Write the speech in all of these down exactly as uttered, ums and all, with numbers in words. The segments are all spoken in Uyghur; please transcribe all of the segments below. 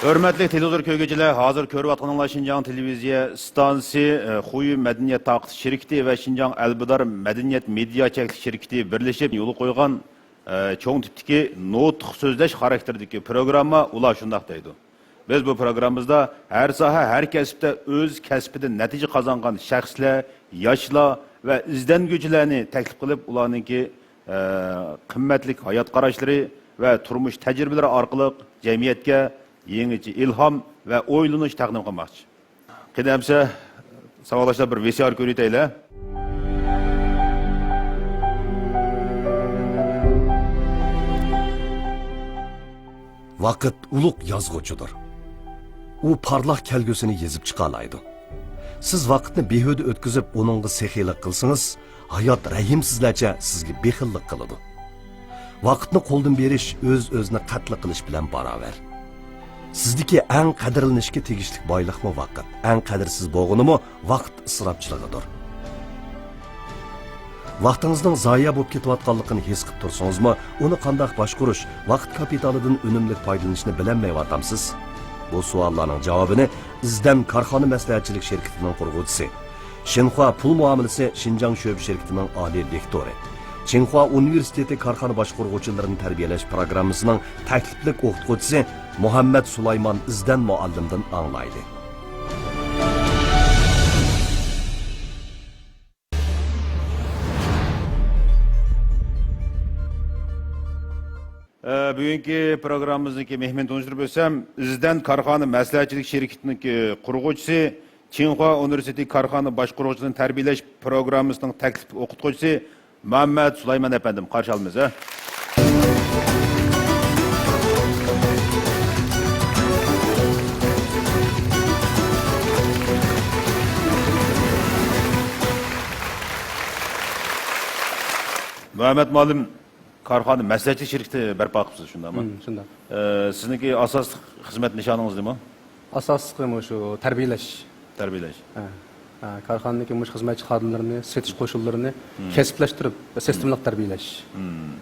ھۆرمەتلىك تېلېۋىزور كۆرگۈچىلەر، ھازىر كۆرۈۋاتقىنىڭلار شىنجاڭ تېلېۋىزىيە ئىستانسىسى، ئە، خۇيۈ مەدەنىيەت تارقىتىش شىركىتى ۋە شىنجاڭ ئەلبىدار مەدەنىيەت مېدىيا چەكلىك شىركىتى بىرلىشىپ يولغا قويغان، ئە، چوڭ تىپتىكى نۇتۇق سۆزلەش خاراكتېرىدىكى پروگرامما ئۇلار شۇنداق دەيدۇ. بىز بۇ پروگراممىمىزدا ھەر ساھە، ھەر كەسىپتە ئۆز كەسپىدە نەتىجە قازانغان شەخسلەر، ياشلار ۋە ئىزدەنگۈچىلەرنى تەكلىپ قىلىپ، ئۇلارنىڭكى، ئە، قىممەتلىك ھايات قاراشلىرى ۋە تۇرمۇش تەجرىبىلىرى ئارقىلىق جەمئىيەتكە يېڭىچە ئىلھام ۋە ئويلىنىش تەقدىم قىلماقچى. قېنى ئەمسە، ساۋاقداشلار، بىر ۋى سى ئار كۆرۈۋېتەيلى. ۋاقىت ئۇلۇغ يازغۇچىدۇر. ئۇ پارلاق كەلگۈسىنى يېزىپ چىقالايدۇ. سىز ۋاقىتنى بىھۇدە ئۆتكۈزۈپ، ئۇنىڭغا سېخىيلىق قىلسىڭىز، ھايات رەھىمسىزلەرچە سىزگە بېخىللىق قىلىدۇ. ۋاقىتنى قولدىن بېرىش ئۆز-ئۆزىنى قەتل قىلىش بىلەن باراۋەر. سىزدىكى ئەڭ قەدىرلىنىشكە تېگىشلىك بايلىقمۇ ۋاقىت، ئەڭ قەدىرسىز بولغىنىمۇ ۋاقىت ئىسراپچىلىقىدۇر. ۋاقتىڭىزنىڭ زايە بولۇپ كېتىۋاتقانلىقىنى ھېس قىلىپ تۇرسىڭىزمۇ، ئۇنى قانداق باشقۇرۇش، ۋاقىت كاپىتالىدىن ئۈنۈملۈك پايدىلىنىشنى بىلەلمەيۋاتامسىز؟ بۇ سوئاللارنىڭ جاۋابىنى ئىزدەن كارخانا مەسلىھەتچىلىك شىركىتىنىڭ قۇرغۇچىسى، شىنخۇا پۇل مۇئامىلىسى شىنجاڭ شۆبە شىركىتىنىڭ ئالىي لېكتورى، چىڭخۇا ئۇنىۋېرسىتېتى كارخانا باشقۇرغۇچىلىرىنى تەربىيەلەش پىروگراممىسىنىڭ تەكلىپلىك ئوقۇتقۇچىسى مۇھەممەد سۇلايمان ئىزدەن مۇئەللىمدىن ئاڭلايلى. ئە، بۈگۈنكى پروگراممىمىزنىڭكى مېھمىنىنى تونۇشتۇرۇپ ئۆتسەم، ئىزدەن كارخانا مەسلىھەتچىلىك شىركىتىنىڭكى قۇرغۇچىسى، چىڭخۇا ئۇنىۋېرسىتېتى كارخانا باشقۇرغۇچىلىرىنى تەربىيەلەش پىروگراممىسىنىڭ تەكلىپ ئوقۇتقۇچىسى مەمەت سۇلايمان ئەپەندىم، قارشى ئالىمىز، ھە؟ مەمەت مۇئەللىم، كارخانا مەسلىھەتچى شىركىتى بەرپا قىلىپسىز، شۇنداقمۇ؟ مم، شۇنداق. ئە، سىزنىڭكى ئاساسلىق خىزمەت نىشانىڭىز نېمە؟ ئاساسلىقى مۇشۇ تەربىيەلەش. تەربىيەلەش. ھە. ھە، كارخانىدىكى مۇشۇ خىزمەتچى خادىملىرىنى، سېتىش قوشۇنلىرىنى مم. كەسىپلەشتۈرۈپ، سىستېمىلىق تەربىيەلەش. مم.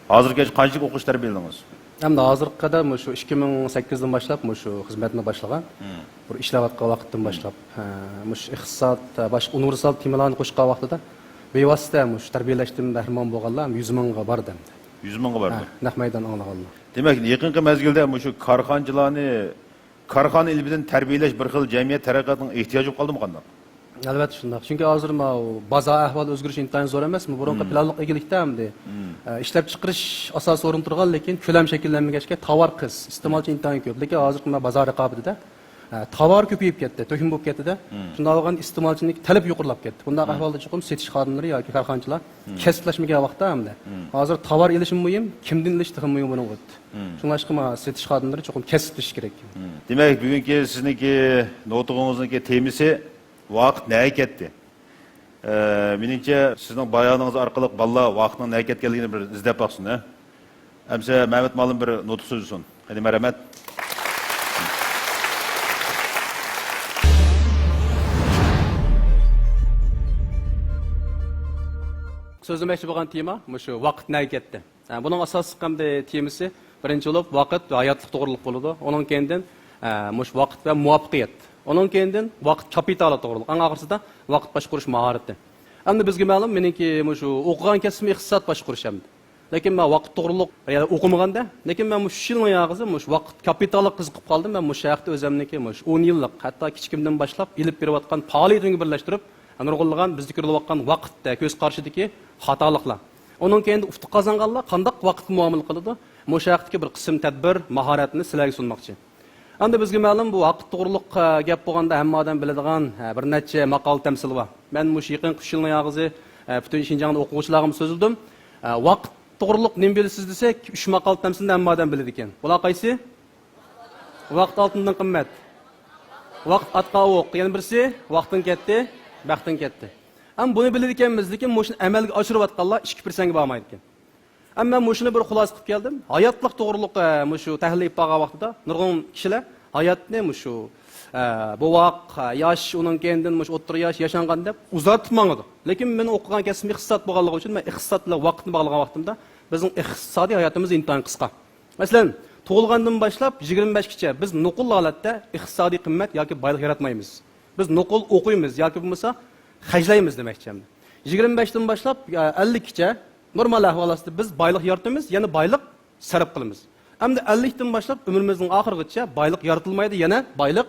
ھازىرغىچە قانچىلىك ئوقۇغۇچى تەربىيەلىدىڭىز؟ ئەمدى ھازىرغا قەدەر مۇشۇ ئىككى مىڭ سەككىزدىن باشلاپ مۇشۇ خىزمەتنى باشلىغان. مم. بىر ئىشلەۋاتقان ۋاقىتتىن مم. باشلاپ. ھە، مۇشۇ ئىقتىساد، ھە، باشقا ئۇنىۋېرسال تېمىلارنى قوشقان ۋاقتىدا بىۋاسىتە مۇشۇ تەربىيەلەشتىن بەھرىمەن بولغانلار يۈز مىڭغا باردى ئەمدى. يۈز مىڭغا باردى. ھە، نەق مەيدان ئاڭلىغانلار. دېمەك، يېقىنقى مەزگىلدە مۇشۇ كارخانىچىلارنى كارخانا ئىلمىدىن تەربىيەلەش بىر خىل جەمئىيەت تەرەققىياتىنىڭ ئېھتىياجى بولۇپ قالدىمۇ قانداق؟ ئەلۋەتتە شۇنداق. چۈنكى ھازىر ماۋۇ بازار ئەھۋالى ئۆزگىرىش ئىنتايىن زور ئەمەسمۇ؟ بۇرۇنقى مم. پىلانلىق ئىگىلىكتە ئەمدى، مم. ئە، ئىشلەپچىقىرىش ئاساسىي ئورۇندا تۇرغان، لېكىن كۆلەم شەكىللەنمىگەچكە تاۋار قىس، ئىستېمالچى ئىنتايىن كۆپ. لېكىن ھازىرقى مانا بازار رىقابىتىدە، ئە، تاۋار كۆپىيىپ كەتتى، تۆكۈن بولۇپ كەتتىدە. مم. شۇنداق بولغان ئىستېمالچىنىڭ تەلىپى يۇقىرىلاپ كەتتى. بۇنداق مم. ئەھۋالدا چوقۇم سېتىش خادىملىرى ياكى كارخانىچىلار مم. كەسىپلەشمىگەن ۋاقىتتا ئەمدى مم. ھازىر تاۋار ئېلىشمۇ مۇھىم، كىمدىن ئېلىش تېخىمۇ مۇھىم بۇنىڭغا ئۆتتى. مم. شۇڭلاشقا مانا سېتىش خادىملىرى چوقۇم كەسىپلىشىشى كېرەك. مم. دېمەك، بۈگۈنكى سىزنىڭكى نۇتۇقىڭىزنىڭكى تېمىسى ۋاقىت نەگە كەتتى؟ ئە، مېنىڭچە، سىزنىڭ بايانىڭىز ئارقىلىق بالىلار ۋاقىتنىڭ نەگە كەتكەنلىكىنى بىر ئىزدەپ باقسۇن، ھە؟ ئەمسە مەمەت مۇئەللىم بىر نۇتۇق سۆزلىسۇن. قېنى، مەرھەمەت. سۆزلىمەكچى بولغان تېما مۇشۇ ۋاقىت نەگە كەتتى. ھە، بۇنىڭ ئاساسلىق ئەمدى تېمىسى بىرىنچى بولۇپ ۋاقىت ۋە ھاياتلىق توغرۇلۇق بولىدۇ. ئۇنىڭ كەينىدىن، ھە، مۇشۇ ۋاقىت ۋە مۇۋەپپەقىيەت. ئۇنىڭ كەينىدىن ۋاقىت كاپىتالى توغرۇلۇق. ئەڭ ئاخىرسىدا ۋاقىت باشقۇرۇش ماھارىتى. ئەمدى بىزگە مەلۇم، مېنىڭكى مۇشۇ ئوقۇغان كەسپىم ئىقتىساد باشقۇرۇش ئەمدى. لېكىن مەن ۋاقىت توغرۇلۇق يەنە ئوقۇمىغاندا، لېكىن مەن مۇشۇ ئۈچ يىلنىڭ ياغىزى مۇشۇ ۋاقىت كاپىتالىغا قىزىقىپ قالدىم. مەن مۇشۇ ھەقتە ئۆزەمنىڭكى مۇشۇ ئون يىللىق، ھەتتا كىچىكىمدىن باشلاپ ئېلىپ بېرىۋاتقان پائالىيىتىمگە بىرلەشتۈرۈپ، نۇرغۇنلىغان بىزدە كۆرۈلۈۋاتقان ۋاقىتتا كۆز قارىشىدىكى خاتالىقلار. ئۇنىڭ كەينىدە ئۇتۇق قازانغانلار قانداق ۋاقىتقا مۇئامىلە قىلىدۇ؟ مۇشۇ ھەقتىكى بىر قىسىم تەدبىر، ماھارەتنى سىلەرگە سۇنماقچى. ئەمدى بىزگە مەلۇم، بۇ ۋاقىت توغرۇلۇق، ئە، گەپ بولغاندا ھەممە ئادەم بىلىدىغان، ئە، بىر نەچچە ماقال تەمسىل بار. مەن مۇشۇ يېقىنقى ئۈچ يىلنىڭ ياغىزى، ئە، پۈتۈن شىنجاڭدا ئوقۇغۇچىلارغىمۇ سۆزلىدىم. ئە، ۋاقىت توغرۇلۇق نېمە بىلىسىز دېسەك، ئۈچ ماقال تەمسىلنى ھەممە ئادەم بىلىدىكەن. بۇلار قايسى؟ ۋاقىت ئالتۇندىن قىممەت. ۋاقىت ئاتقا ئوق. يەنە بىرسى، ۋاقتىڭ كەتتى، بەختىڭ كەتتى. ئەمما بۇنى بىلىدىكەنمىز، لېكىن مۇشۇنى ئەمەلگە ئاشۇرۇۋاتقانلار ئىككى پىرسەنتكە بارمايدىكەن. ئەمما مەن مۇشۇنى بىر خۇلاسە قىلىپ كەلدىم. ھاياتلىق توغرۇلۇق، ئە، مۇشۇ تەھلىل ئېلىپ بارغان ۋاقتىدا نۇرغۇن كىشىلەر ھاياتنى مۇشۇ، ئە، بوۋاق، ئە، ياش، ئۇنىڭ كەينىدىن مۇشۇ ئوتتۇرا ياش، ياشانغان دەپ ئۇزارتىپ ماڭىدۇ. لېكىن مېنىڭ ئوقۇغان كەسپىم ئىقتىساد بولغانلىقى ئۈچۈن مەن ئىقتىساد بىلەن ۋاقىتنى باغلىغان ۋاقتىمدا بىزنىڭ ئىقتىسادىي ھاياتىمىز ئىنتايىن قىسقا. مەسىلەن، تۇغۇلغاندىن باشلاپ يىگىرمە بەشكىچە بىز نوقۇل ھالەتتە ئىقتىسادىي قىممەت ياكى بايلىق ياراتمايمىز. بىز نوقۇل ئوقۇيمىز ياكى بولمىسا خەجلەيمىز دېمەكچى. يىگىرمە بەشتىن باشلاپ، ئە، ئەللىككىچە نورمال ئەھۋال ئاستىدا بىز بايلىق يارىتىمىز، يەنە بايلىق سەرپ قىلىمىز. ئەمدى ئەللىكتىن باشلاپ ئۆمرىمىزنىڭ ئاخىرىغىچە بايلىق يارىتىلمايدۇ، يەنە بايلىق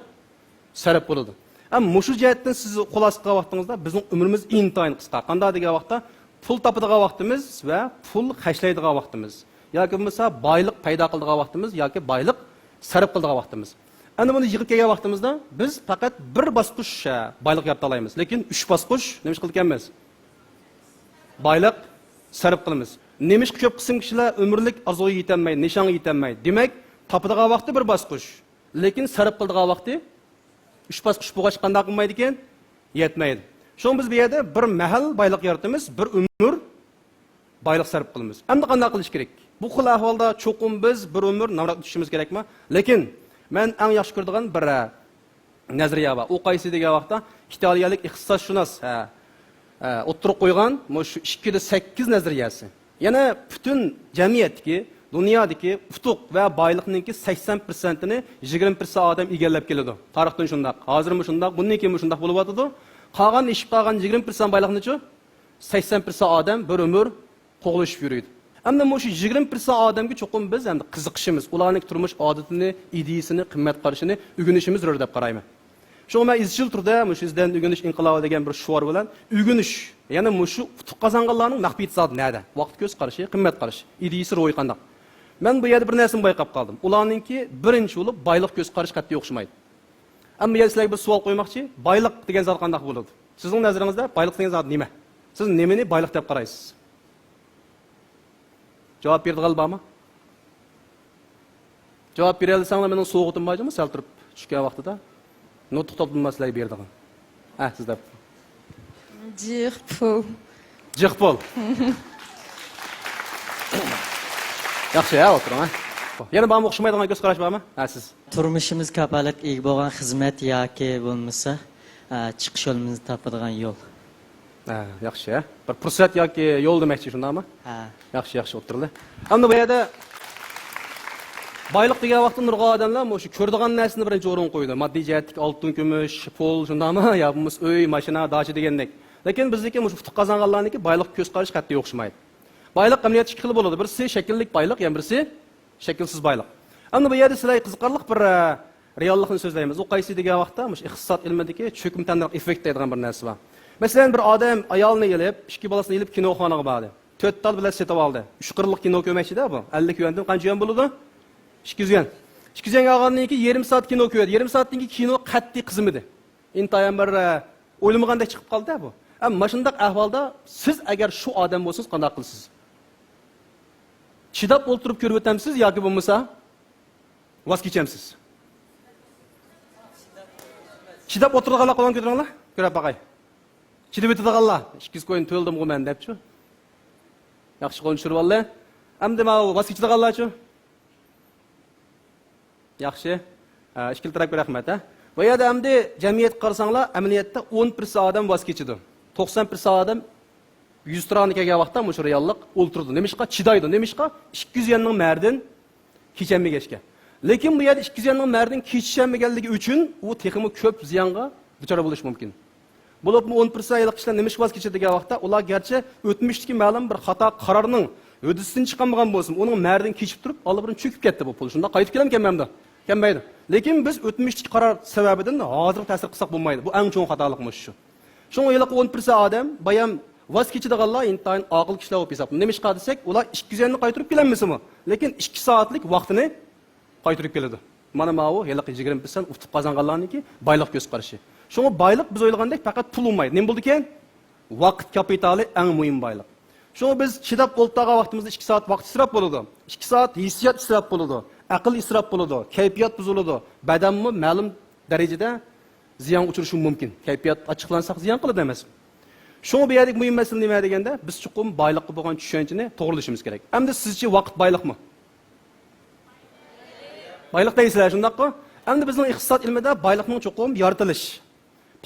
سەرپ بولىدۇ. ھەم مۇشۇ جەھەتتىن سىز خۇلاسە قىلغان ۋاقتىڭىزدا بىزنىڭ ئۆمرىمىز ئىنتايىن قىسقا. قانداق دېگەن ۋاقىتتا پۇل تاپىدىغان ۋاقتىمىز ۋە پۇل خەجلەيدىغان ۋاقتىمىز ياكى بولمىسا بايلىق پەيدا قىلىدىغان ۋاقتىمىز ياكى بايلىق سەرپ قىلىدىغان ۋاقتىمىز. ئەنە بۇنى يىغىپ كەلگەن ۋاقتىمىزدا بىز پەقەت بىر باسقۇچ، ھە، بايلىق يارىتالايمىز. لېكىن ئۈچ باسقۇچ نېمە ئىش قىلىدىكەنمىز؟ بايلىق سەرپ قىلىمىز. نېمىشقا كۆپ قىسىم كىشىلەر ئۆمۈرلۈك ئارزۇغا يېتەلمەيدۇ، نىشانغا يېتەلمەيدۇ؟ دېمەك، تاپىدىغان ۋاقتى بىر باسقۇچ، لېكىن سەرپ قىلىدىغان ۋاقتى ئۈچ باسقۇچ بولغاچقا قانداق قىلمايدىكەن؟ يەتمەيدۇ. شۇڭا بىز بۇ يەردە بىر مەھەل بايلىق يارىتىمىز، بىر ئۆمۈر بايلىق سەرپ قىلىمىز. ئەمدى قانداق قىلىش كېرەك؟ بۇ خىل ئەھۋالدا چوقۇم بىز بىر ئۆمۈر نامرات ئۆتۈشىمىز كېرەكمۇ؟ لېكىن مەن ئەڭ ياخشى كۆرىدىغان بىر، ھە، نەزەرىيە بار. ئۇ قايسى دېگەن ۋاقىتتا ئىتالىيەلىك ئىقتىسادشۇناس، ھە، ھە، ئوتتۇرىغا قويغان مۇشۇ ئىككىدە سەككىز نەزەرىيەسى. يەنە پۈتۈن جەمئىيەتتىكى، دۇنيادىكى ئۇتۇق ۋە بايلىقنىڭكى سەكسەن پىرسەنتىنى يىگىرمە پىرسەنت ئادەم ئىگىلەپ كېلىدۇ. تارىختىن شۇنداق، ھازىرمۇ شۇنداق، بۇندىن كېيىنمۇ شۇنداق بولۇۋاتىدۇ. قالغان ئېشىپ قالغان يىگىرمە پىرسەنت بايلىقنىچۇ؟ سەكسەن پىرسەنت ئادەم بىر ئۆمۈر قوغلىشىپ يۈرىدۇ. ئەمدى مۇشۇ يىگىرمە پىرسەنت ئادەمگە چوقۇم بىز ئەمدى قىزىقىشىمىز، ئۇلارنىڭ تۇرمۇش ئادىتىنى، ئىدىيىسىنى، قىممەت قارىشىنى ئۆگىنىشىمىز زۆرۈر دەپ قارايمەن. شۇڭا مەن ئىزچىل تۈردە مۇشۇ ئىزدەن ئۆگىنىش ئىنقىلابى دېگەن بىر شوئار بىلەن ئۆگىنىش، يەنى مۇشۇ ئۇتۇق قازانغانلارنىڭ نەق پېيى زادى نەدە؟ ۋاقىت كۆز قارىشى، قىممەت قارىشى، ئىدىيىسى، روھى قانداق؟ مەن بۇ يەردە بىر نەرسىنى بايقاپ قالدىم. ئۇلارنىڭكى بىرىنچى بولۇپ بايلىق كۆز قارىشى قەتئىي ئوخشىمايدۇ. ئەمما يەنە سىلەرگە بىر سوئال قويماقچى. بايلىق دېگەن زات قانداق بولىدۇ؟ سىزنىڭ نەزىرىڭىزدە بايلىق دېگەن زات نېمە؟ سىز نېمىنى بايلىق دەپ قارايسىز؟ جاۋاب بېرىدىغان بارمۇ؟ جاۋاب بېرەلىسەڭلار مېنىڭ سوۋغىتىم بار جۇمۇ، سەل تۇرۇپ چۈشكەن ۋاقتىدا. نۇتۇق توپلىما سىلەرگە بېرىدىغان. ھە، سىز دەپ. جىق پۇل. جىق پۇل. ياخشى، ھە، ئولتۇرۇڭ، ھە. يەنە بارمۇ ئوخشىمايدىغان كۆز قاراش بارمۇ؟ ھە، سىز. تۇرمۇشىمىز كاپالەتكە ئىگە بولغان خىزمەت ياكى بولمىسا، ئە، چىقىش يولىمىزنى تاپىدىغان يول. ھە، ياخشى، ھە. بىر پۇرسەت ياكى يول دېمەكچى، شۇنداقمۇ؟ ھە. ياخشى، ياخشى، ئولتۇرلى. ئەمدى بۇ يەردە بايلىق دېگەن ۋاقىتتا نۇرغۇن ئادەملەر مۇشۇ كۆرىدىغان نەرسىنى بىرىنچى ئورۇنغا قويىدۇ. ماددىي جەھەتتىكى ئالتۇن، كۈمۈش، پۇل، شۇنداقمۇ؟ يا بولمىسا ئۆي، ماشىنا، داچا دېگەندەك. لېكىن بىزنىڭكى مۇشۇ ئۇتۇق قازانغانلارنىڭكى بايلىققا كۆز قارىشى قەتئىي ئوخشىمايدۇ. بايلىق ئەمەلىيەتتە ئىككى خىل بولىدۇ. بىرسى شەكىللىك بايلىق، يەنە بىرسى شەكىلسىز بايلىق. ئەمدى بۇ يەردە سىلەرگە قىزىقارلىق بىر، ئە، رېئاللىقنى سۆزلەيمىز. ئۇ قايسى دېگەن ۋاقىتتا، مۇشۇ ئىقتىساد ئىلمىدىكى چۆكمە تەننەرخ ئېففېكت دەيدىغان بىر نەرسە بار. مەسىلەن، بىر ئادەم ئايالىنى ئېلىپ، ئىككى بالىسىنى ئېلىپ كىنوخانىغا باردى. تۆت تال بېلەت سېتىۋالدى. ئۈچ قىرلىق كىنو كۆرمەكچىدە بۇ. ئەللىك يۈەندىن قانچە يۈەن بولىدۇ؟ ئىككى يۈز يۈەن. ئىككى يۈز يۈەنگە ئالغاندىن كېيىن يېرىم سائەت كىنو كۆردى. يېرىم سائەتتىن كېيىن كىنو قەتئىي قىزىمىدى. ئىنتايىن بىر، ئە، ئويلىمىغاندەك چىقىپ قالدى بۇ. ئەمما ماشۇنداق ئەھۋالدا سىز ئەگەر شۇ ئادەم بولسىڭىز قانداق قىلىسىز؟ چىداپ ئولتۇرۇپ كۆرۈۋېتەمسىز ياكى بولمىسا ۋاز كېچەمسىز؟ چىداپ ئولتۇرىدىغانلار قولىنى كۆتۈرۈڭلار، كۆرۈپ باقاي. چىدىۋېتىدىغانلار، ئىككى يۈز كويىن تۆلىدىمغۇ مەن دەپچۇ. ياخشى، قولنى چۈشۈرۈۋالدى. ئەمدى ماۋۇ ۋاز كېچىدىغانلارچۇ؟ ياخشى. ئە، ئىككىلا تەرەپكە رەھمەت، ھە. بۇ يەردە ئەمدى جەمئىيەتكە قارىساڭلار، ئەمەلىيەتتە ئون پىرسەنت ئادەم ۋاز كېچىدۇ. توقسان پىرسەنت ئادەم يۈز تۇرانى كەلگەن ۋاقىتتا مۇشۇ رېئاللىق ئولتۇرىدۇ. نېمىشقا؟ چىدايدۇ. نېمىشقا؟ ئىككى يۈز يۈەننىڭ مەرىدىن كېچەلمىگەچكە. لېكىن بۇ يەردە ئىككى يۈز يۈەننىڭ مەرىدىن كېچەلمىگەنلىكى ئۈچۈن ئۇ تېخىمۇ كۆپ زىيانغا دۇچار بولۇشى مۇمكىن. بولۇپمۇ ئون پىرسەنت ئاياللىق كىشىلەر نېمىشقا ۋاز كېچىدۇ دېگەن ۋاقىتتا، ئۇلار گەرچە ئۆتمۈشتىكى مەلۇم بىر خاتا قارارنىڭ ھۆددىسىدىن چىقالمىغان بولسىمۇ، ئۇنىڭ مەرىدىن كېچىپ تۇرۇپ، ئاللىبۇرۇن چۆكۈپ كەتتى بۇ پۇل. شۇنداق قايتىپ كېلەمكەن مەمدۇ؟ كەلمەيدۇ. لېكىن بىز ئۆتمۈشتىكى قارار سەۋەبىدىن ھازىرغا تەسىر قىلساق بولمايدۇ. بۇ ئەڭ چوڭ خاتالىق مۇشۇ شۇ. شۇڭا ھېلىقى ئون پىرسەنت ئادەم بايام ۋاز كېچىدىغانلار ئىنتايىن ئاقىل كىشىلەر بولۇپ ھېسابلىنىدۇ. نېمىشقا دېسەك، ئۇلار ئىككى يۈز يۈەننى قايتۇرۇپ كېلەلمىسىمۇ، لېكىن ئىككى سائەتلىك ۋاقتىنى قايتۇرۇپ كېلىدۇ. مانا ماۋۇ ھېلىقى يىگىرمە پىرسەنت ئۇتۇق قازانغانلارنىڭكى بايلىق كۆز قارىشى. شۇڭا بايلىق بىز ئويلىغاندەك پەقەت پۇل بولمايدۇ. نېمە بولىدىكەن؟ ۋاقىت كاپىتالى ئەڭ مۇھىم بايلىق. شۇڭا بىز چىداپ ئولتۇرغان ۋاقتىمىزدا ئىككى سائەت ۋاقىت ئىسراپ بولىدۇ. ئىككى سائەت ھېسسىيات ئىسراپ بولىدۇ. ئەقىل ئىسراپ بولىدۇ. كەيپىيات بۇزۇلىدۇ. بەدەنمۇ مەلۇم دەرىجىدە زىيانغا ئۇچرىشى مۇمكىن. كەيپىيات ئاچچىقلانساق زىيان قىلىدۇ ئەمەسمۇ؟ شۇڭا بۇ يەردىكى مۇھىم مەسىلە نېمە دېگەندە، بىز چوقۇم بايلىققا بولغان چۈشەنچىنى توغرىلىشىمىز كېرەك. ئەمدى سىزچە ۋاقىت بايلىقمۇ؟ بايلىق دەيسىلەر، شۇنداققۇ؟ ئەمدى بىزنىڭ ئىقتىساد ئىلمىدا بايلىقنىڭ چوقۇم يارىتىلىش،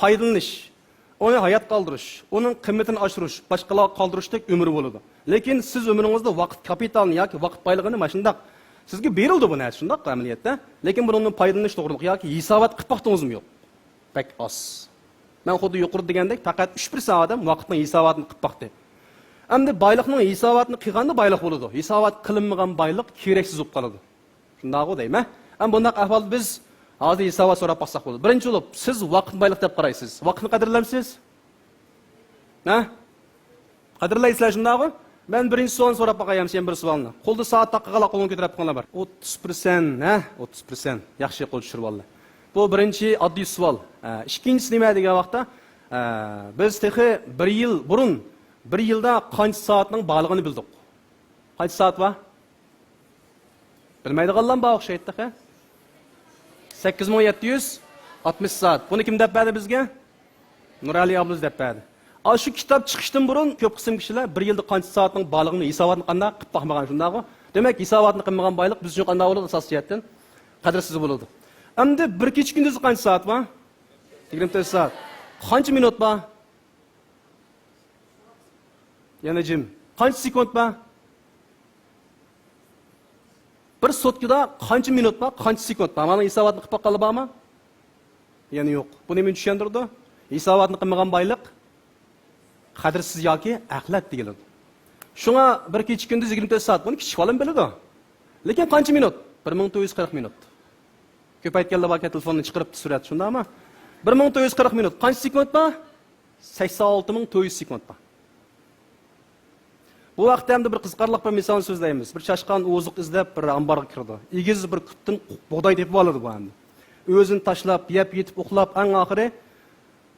پايدىلىنىش، ئۇنى ھايات قالدۇرۇش، ئۇنىڭ قىممىتىنى ئاشۇرۇش، باشقىلارغا قالدۇرۇشتەك ئۆمرى بولىدۇ. لېكىن سىز ئۆمرىڭىزدە ۋاقىت كاپىتالىنى ياكى ۋاقىت بايلىقىنى مانا شۇنداق سىزگە بېرىلدى بۇ نەرسە، شۇنداق ئەمەلىيەتتە. لېكىن بۇنىڭدىن پايدىلىنىش توغرىلىق ياكى ھېسابات قىلىپ باقتىڭىزمۇ يوق؟ بەك ئاز. مەن خۇددى يۇقىرىدا دېگەندەك، پەقەت ئۈچ پىرسەنت ئادەم ۋاقىتنىڭ ھېساباتىنى قىلىپ باقتى. ئەمدى بايلىقنىڭ ھېساباتىنى قىلغاندا بايلىق بولىدۇ. ھېسابات قىلىنمىغان بايلىق كېرەكسىز بولۇپ قالىدۇ. شۇنداقغۇ دەيمەن. ئەمما بۇنداق ئەھۋالدا بىز ھازىر ھېسابات سوراپ باقساق بولىدۇ. بىرىنچى بولۇپ، سىز ۋاقىتنى بايلىق دەپ قارايسىز. ۋاقىتنى قەدىرلەمسىز؟ ھە؟ قەدىرلەيسىلەر، شۇنداقغۇ؟ مەن بىرىنچى سوئالنى سوراپ باقاي، يەنە بىر سوئالنى. قولدا سائەت تاقىغانلار قولىنى كۆتۈرۈپ قويۇڭلار بىر. ئوتتۇز پىرسەنت، ھە؟ ئوتتۇز پىرسەنت. ياخشى، قول چۈشۈرۈۋالدى. بۇ بىرىنچى ئاددىي سوئال. ئە، ئىككىنچىسى نېمە دېگەن ۋاقىتتا، ئە، بىز تېخى بىر يىل بۇرۇن، بىر يىلدا قانچە سائەتنىڭ بارلىقىنى بىلدۇق. قانچە سائەت بار؟ بىلمەيدىغانلار بار ئوخشايدۇ تېخى. سەككىز مىڭ يەتتە يۈز ئاتمىش سائەت. بۇنى كىم دەپ بەردى بىزگە؟ نۇرئەلى ئابلىز دەپ بەردى. ئا، شۇ كىتاب چىقىشتىن بۇرۇن كۆپ قىسىم كىشىلەر بىر يىلدا قانچە سائەتنىڭ بارلىقىنى، ھېساباتنى قانداق قىلىپ باقمىغان، شۇنداقغۇ؟ دېمەك، ھېساباتنى قىلمىغان بايلىق بىز ئۈچۈن قانداق بولىدۇ؟ ئاساسىي جەھەتتىن قەدىرسىز بولىدۇ. ئەمدى بىر كېچە كۈندۈزدە قانچە سائەت بار؟ يىگىرمە تۆت سائەت. قانچە مىنۇت بار؟ يەنە جىم. قانچە سېكۇنت بار؟ بىر سوتكىدا قانچە مىنۇت بار، قانچە سېكۇنت بار؟ مانا ھېساباتنى قىلىپ باققانلار بارمۇ؟ يەنە يوق. بۇ نېمىنى چۈشەندۈرىدۇ؟ ھېساباتنى قىلمىغان بايلىق قەدىرسىز ياكى ئەخلەت دېيىلىدۇ. شۇڭا بىر كېچە كۈندۈز يىگىرمە تۆت سائەت، بۇنى كىچىك بالام بىلىدۇ. لېكىن قانچە مىنۇت؟ بىر مىڭ تۆت يۈز قىرىق مىنۇت. كۆپەيتكەنلەر باركەن، تېلېفوننى چىقىرىپتۇ سۈرەتتە، شۇنداقمۇ؟ بىر مىڭ تۆت يۈز قىرىق مىنۇت. قانچە سېكۇنت بار؟ سەكسەن ئالتە مىڭ تۆت يۈز سېكۇنت بار. بۇ ھەقتە ئەمدى بىر قىزىقارلىق بىر مىسالنى سۆزلەيمىز. بىر چاشقان ئوزۇق ئىزدەپ بىر ئامبارغا كىرىدۇ. ئېگىز بىر كۈپتىن بوغداي تېپىپ ئالىدۇ بۇ ئەمدى. ئۆزىنى تاشلاپ، يەپ يېتىپ ئۇخلاپ، ئەڭ ئاخىرى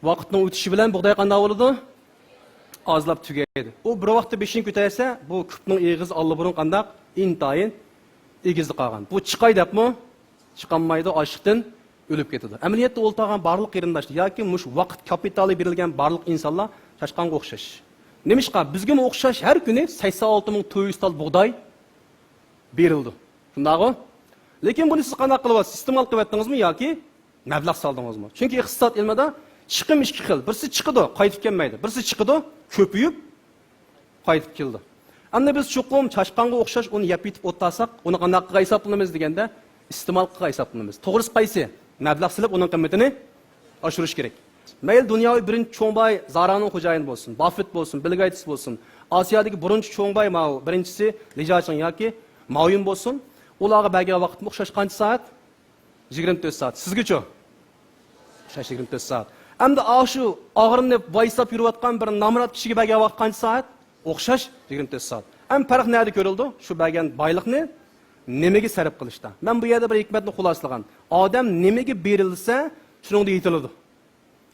ۋاقىتنىڭ ئۆتۈشى بىلەن بوغداي قانداق بولىدۇ؟ ئازلاپ تۈگەيدۇ. ئۇ بىر ۋاقىتتا بېشىنى كۆتەرسە، بۇ كۈپنىڭ ئېغىزى ئاللىبۇرۇن قانداق؟ ئىنتايىن ئېگىزدە قالغان. بۇ چىقاي دەپمۇ؟ چىقالمايدۇ، ئاچلىقتىن ئۆلۈپ كېتىدۇ. ئەمەلىيەتتە ئولتۇرغان بارلىق قېرىنداشلار ياكى مۇشۇ ۋاقىت كاپىتالى بېرىلگەن بارلىق ئىنسانلار چاشقانغا ئوخشاش. نېمىشقا؟ بىزگىمۇ ئوخشاش ھەر كۈنى سەكسەن ئالتە مىڭ تۆت يۈز تال بۇغداي بېرىلىدۇ. شۇنداقغۇ؟ لېكىن بۇنى سىز قانداق قىلىۋاتىسىز؟ ئىستېمال قىلىۋەتتىڭىزمۇ ياكى مەبلەغ سالدىڭىزمۇ؟ چۈنكى ئىقتىساد ئىلمىدا چىقىم ئىككى خىل. بىرسى چىقىدۇ، قايتىپ كەلمەيدۇ. بىرسى چىقىدۇ، كۆپىيىپ قايتىپ كېلىدۇ. ئەمدى بىز چوقۇم چاشقانغا ئوخشاش ئۇنى يەپ يېتىپ ئولتۇرساق، ئۇنى قانداق قىلغان ھېسابلىنىمىز دېگەندە، ئىستېمال قىلغان ھېسابلىنىمىز. توغرىسى قايسى؟ مەبلەغ سېلىپ ئۇنىڭ قىممىتىنى ئاشۇرۇش كېرەك. مەيلى دۇنياۋى بىرىنچى چوڭ باي زارانىڭ خوجايىنى بولسۇن، باففېت بولسۇن، بىل گېيتس بولسۇن، ئاسىيادىكى بۇرۇنچى چوڭ باي ماۋۇ بىرىنچىسى لىجاچىڭ ياكى ماۋيۈن بولسۇن، ئۇلارغا بەرگەن ۋاقىتمۇ ئوخشاش قانچە سائەت؟ يىگىرمە تۆت سائەت. سىزگىچۇ؟ ئوخشاش يىگىرمە تۆت سائەت. ئەمدى ئاشۇ ئاغرىنىپ، ۋايساپ يۈرۈۋاتقان بىر نامرات كىشىگە بەرگەن ۋاقىت قانچە سائەت؟ ئوخشاش يىگىرمە تۆت سائەت. ئەمما پەرق نەدە كۆرۈلىدۇ؟ شۇ بەرگەن بايلىقنى نېمىگە سەرپ قىلىشتا. مەن بۇ يەردە بىر ھېكمەتنى خۇلاسىلىغان. ئادەم نېمىگە بېرىلسە، شۇنىڭدا يېتىلىدۇ.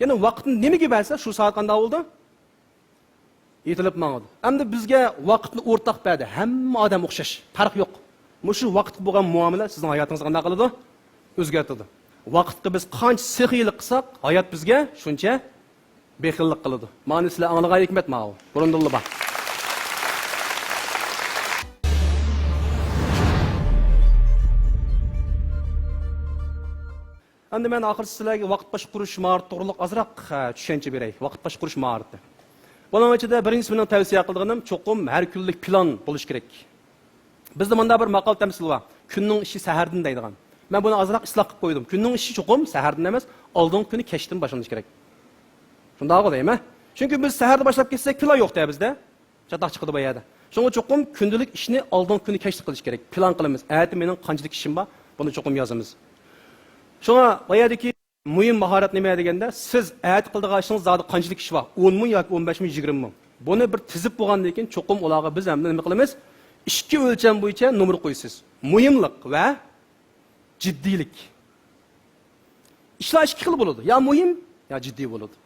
يەنى ۋاقىتنى نېمىگە بەرسە، شۇ سائەت قانداق بولىدۇ؟ يېتىلىپ ماڭىدۇ. ئەمدى بىزگە ۋاقىتنى ئورتاق بەردى. ھەممە ئادەم ئوخشاش. پەرق يوق. مۇشۇ ۋاقىتقا بولغان مۇئامىلە سىزنىڭ ھاياتىڭىزنى قانداق قىلىدۇ؟ ئۆزگەرتىدۇ. ۋاقىتقا بىز قانچە سېخىيلىق قىلساق، ھايات بىزگە شۇنچە بېخىللىق قىلىدۇ. مانا سىلەر ئاڭلىغان ھېكمەت ماۋۇ. بۇرۇندىنلا بار. ئەمدى مەن ئاخىرسى سىلەرگە ۋاقىت باشقۇرۇش ماھارىتى توغرىلىق ئازراق، ھە، چۈشەنچە بېرەي. ۋاقىت باشقۇرۇش ماھارىتى. بۇنىڭ ئىچىدە بىرىنچىسى مېنىڭ تەۋسىيە قىلىدىغىنىم چوقۇم ھەر كۈنلۈك پىلان بولۇشى كېرەك. بىزدە مۇنداق بىر ماقال تەمسىل بار. كۈننىڭ ئىشى سەھەردىن دەيدىغان. مەن بۇنى ئازراق ئىسلاھ قىلىپ قويدۇم. كۈننىڭ ئىشى چوقۇم سەھەردىن ئەمەس، ئالدىنقى كۈنى كەچتىن باشلىنىشى كېرەك. شۇنداقغۇ دەيمەن. چۈنكى بىز سەھەردە باشلاپ كەتسەك پىلان يوق-دە بىزدە. چاتاق چىقىدۇ بۇ يەردە. شۇڭا چوقۇم كۈندىلىك ئىشنى ئالدىنقى كۈنى كەچتە قىلىش كېرەك. پىلان قىلىمىز. ئەتە مېنىڭ قانچىلىك ئىشىم بار، بۇنى چوقۇم يازىمىز. شۇڭا بۇ يەردىكى مۇھىم ماھارەت نېمە دېگەندە، سىز ئەتە قىلىدىغان ئىشىڭىز زادى قانچىلىك ئىش بار؟ ئونمۇ ياكى ئون بەشمۇ، يىگىرمىمۇ؟ بۇنى بىر تىزىپ بولغاندىن كېيىن، چوقۇم ئۇلارغا بىز ئەمدى نېمە قىلىمىز؟ ئىككى ئۆلچەم بويىچە نومۇر قويىسىز. مۇھىملىق ۋە جىددىيلىك. ئىشلار ئىككى خىل بولىدۇ. يا مۇھىم، يا جىددىي بولىدۇ.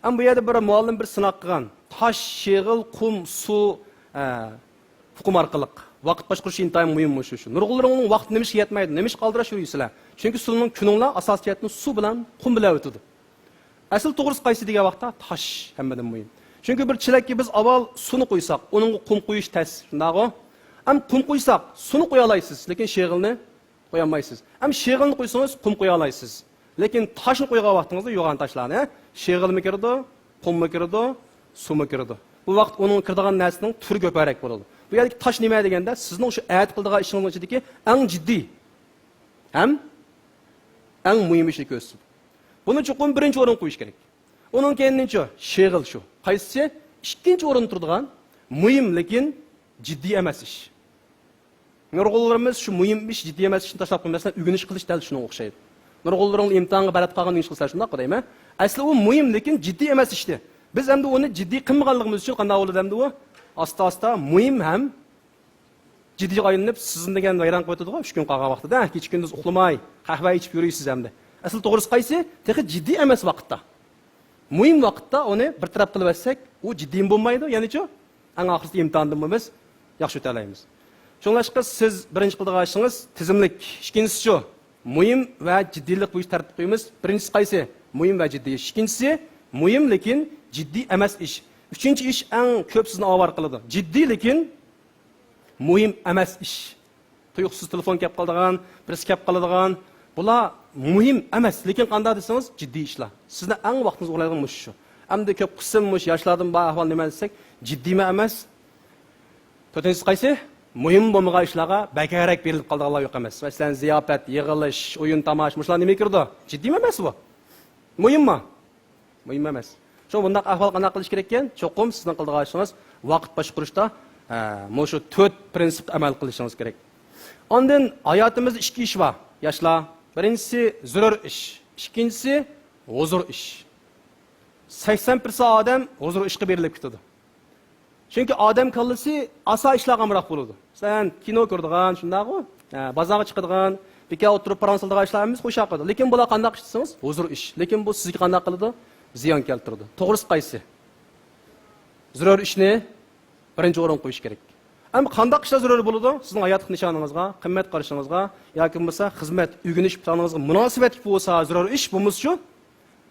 ئەمما بۇ يەردە بىر مۇئەللىم بىر سىناق قىلغان. تاش، شېغىل، قۇم، سۇ، ئە، ئۇقۇم ئارقىلىق ۋاقىت باشقۇرۇش ئىنتايىن مۇھىم شۇ. شۇ. نۇرغۇنلىرىڭلارنىڭ ۋاقتى نېمىشقا يەتمەيدۇ؟ نېمىشقا ئالدىراش يۈرىسىلەر؟ چۈنكى سىلەرنىڭ كۈنۈڭلار ئاساسىي جەھەتتىن سۇ بىلەن، قۇم بىلەن ئۆتىدۇ. ئەسلى توغرىسى قايسى دېگەن ۋاقىتتا تاش ھەممىدىن مۇھىم. چۈنكى بىر چېلەككە بىز ئاۋۋال سۇنى قۇيساق، ئۇنىڭغا قۇم قۇيۇش تەس، شۇنداقغۇ؟ ئەمما قۇم قۇيساق، سۇنى قۇيالايسىز، لېكىن شېغىلنى قويالمايسىز. ھەم شېغىلنى قويسىڭىز، قۇم قويالايسىز. لېكىن تاشنى قويغان ۋاقتىڭىزدا يوغان تاشلارنى، شېغىلمۇ كىرىدۇ، قۇممۇ كىرىدۇ، سۇمۇ كىرىدۇ. بۇ ۋاقىت ئۇنىڭ كىرىدىغان نەرسىنىڭ تۈرى كۆپرەك بولىدۇ. بۇ يەردىكى تاش نېمە دېگەندە، سىزنىڭ شۇ ئەتە قىلىدىغان ئىشىڭىزنىڭ ئىچىدىكى ئەڭ جىددىي ھەم ئەڭ مۇھىم ئىشنى كۆرسىتىدۇ. بۇنى چوقۇم بىرىنچى ئورۇنغا قويۇش كېرەك. ئۇنىڭ كەينىدىنچۇ؟ شېغىل شۇ. قايسىسى؟ ئىككىنچى ئورۇندا تۇرىدىغان مۇھىم، لېكىن جىددىي ئەمەس ئىش. نۇرغۇنلىرىمىز شۇ مۇھىم ئىش، جىددىي ئەمەس ئىشنى تاشلاپ قويىمىز. مەسىلەن، ئۆگىنىش قىلىش دەل شۇنىڭغا ئوخشايدۇ. نۇرغۇنلىرىڭ ئىمتىھانغا بەلەت قالغان ئۆگىنىش قىلسا شۇنداققۇ دەيمەن. ئەسلى ئۇ مۇھىم، لېكىن جىددىي ئەمەس ئىشتى. بىز ئەمدى ئۇنى جىددىي قىلمىغانلىقىمىز ئۈچۈن قانداق بولىدۇ ئەمدى ئۇ؟ ئاستا-ئاستا مۇھىم ھەم جىددىيغا ئايلىنىپ، سىزنى دېگەن ۋەيران قىلىۋېتىدىغۇ، ئۈچ كۈن قالغان ۋاقتىدا، ھە، كېچە كۈندۈز ئۇخلىماي، قەھۋە ئىچىپ يۈرىسىز ئەمدى. ئەسلى توغرىسى قايسى؟ تېخى جىددىي ئەمەس ۋاقىتتا. مۇھىم ۋاقىتتا ئۇنى بىر تەرەپ قىلىۋەتسەك، ئۇ جىددىيمۇ بولمايدۇ، يەنىچۇ؟ ئەڭ ئاخىرىدا ئىمتىھاندىنمۇ بىز ياخشى ئۆتەلەيمىز. شۇڭلاشقا سىز بىرىنچى قىلىدىغان ئىشىڭىز تىزىملىك. ئىككىنچىسىچۇ؟ مۇھىم ۋە جىددىيلىق بويىچە تەرتىپ قويىمىز. بىرىنچىسى قايسى؟ مۇھىم ۋە جىددىي ئىش. ئىككىنچىسى مۇھىم، لېكىن جىددىي ئەمەس ئىش. ئۈچىنچى ئىش ئەڭ كۆپ سىزنى ئاۋارە قىلىدۇ. جىددىي، لېكىن مۇھىم ئەمەس ئىش. تۇيۇقسىز تېلېفون كەپ قالىدىغان، بىرسى كەپ قالىدىغان. بۇلار مۇھىم ئەمەس، لېكىن قانداق دېسىڭىز، جىددىي ئىشلار. سىزنىڭ ئەڭ ۋاقتىڭىزنى ئوغرىلايدىغان مۇشۇ شۇ. ئەمدى كۆپ قىسىم مۇشۇ ياشلاردىن بار ئەھۋال نېمە دېسەك، جىددىيمۇ ئەمەس. تۆتىنچىسى قايسى؟ مۇھىم بولمىغان ئىشلارغا بەكرەك بېرىلىپ قالىدىغانلار يوق ئەمەس. مەسىلەن، زىياپەت، يىغىلىش، ئويۇن تاماشا، مۇشۇلار نېمىگە كىرىدۇ؟ جىددىيمۇ ئەمەس بۇ. مۇھىممۇ؟ مۇھىم ئەمەس. شۇڭا بۇنداق ئەھۋال قانداق قىلىش كېرەككەن؟ چوقۇم سىزنىڭ قىلىدىغان ئىشىڭىز ۋاقىت باشقۇرۇشتا، ھە، مۇشۇ تۆت پىرىنسىپقا ئەمەل قىلىشىڭىز كېرەك. ئاندىن ھاياتىمىزدا ئىككى ئىش بار، ياشلار. بىرىنچىسى زۆرۈر ئىش، ئىككىنچىسى ھۇزۇر ئىش. سەكسەن پىرسەنت ئادەم ھۇزۇر ئىشقا بېرىلىپ كېتىدۇ. چۈنكى ئادەم كاللىسى ئاسان ئىشلارغا ئامراق بولىدۇ. مەسىلەن، كىنو كۆرىدىغان، شۇنداقغۇ؟ ھە، بازارغا چىقىدىغان، بىكار ئولتۇرۇپ پاراڭ سالىدىغان ئىشلار ھەممىسى خۇشال قىلىدۇ. لېكىن بۇلار قانداق ئىش دېسىڭىز، ھۇزۇر ئىش. لېكىن بۇ سىزگە قانداق قىلىدۇ؟ زىيان كەلتۈرىدۇ. توغرىسى قايسى؟ زۆرۈر ئىشنى بىرىنچى ئورۇنغا قويۇش كېرەك. ئەمما قانداق ئىشلار زۆرۈر بولىدۇ؟ سىزنىڭ ھاياتلىق نىشانىڭىزغا، قىممەت قارىشىڭىزغا ياكى بولمىسا خىزمەت، ئۆگىنىش پىلانىڭىزغا مۇناسىۋەتلىك بولسا زۆرۈر ئىش، بولمىسىچۇ؟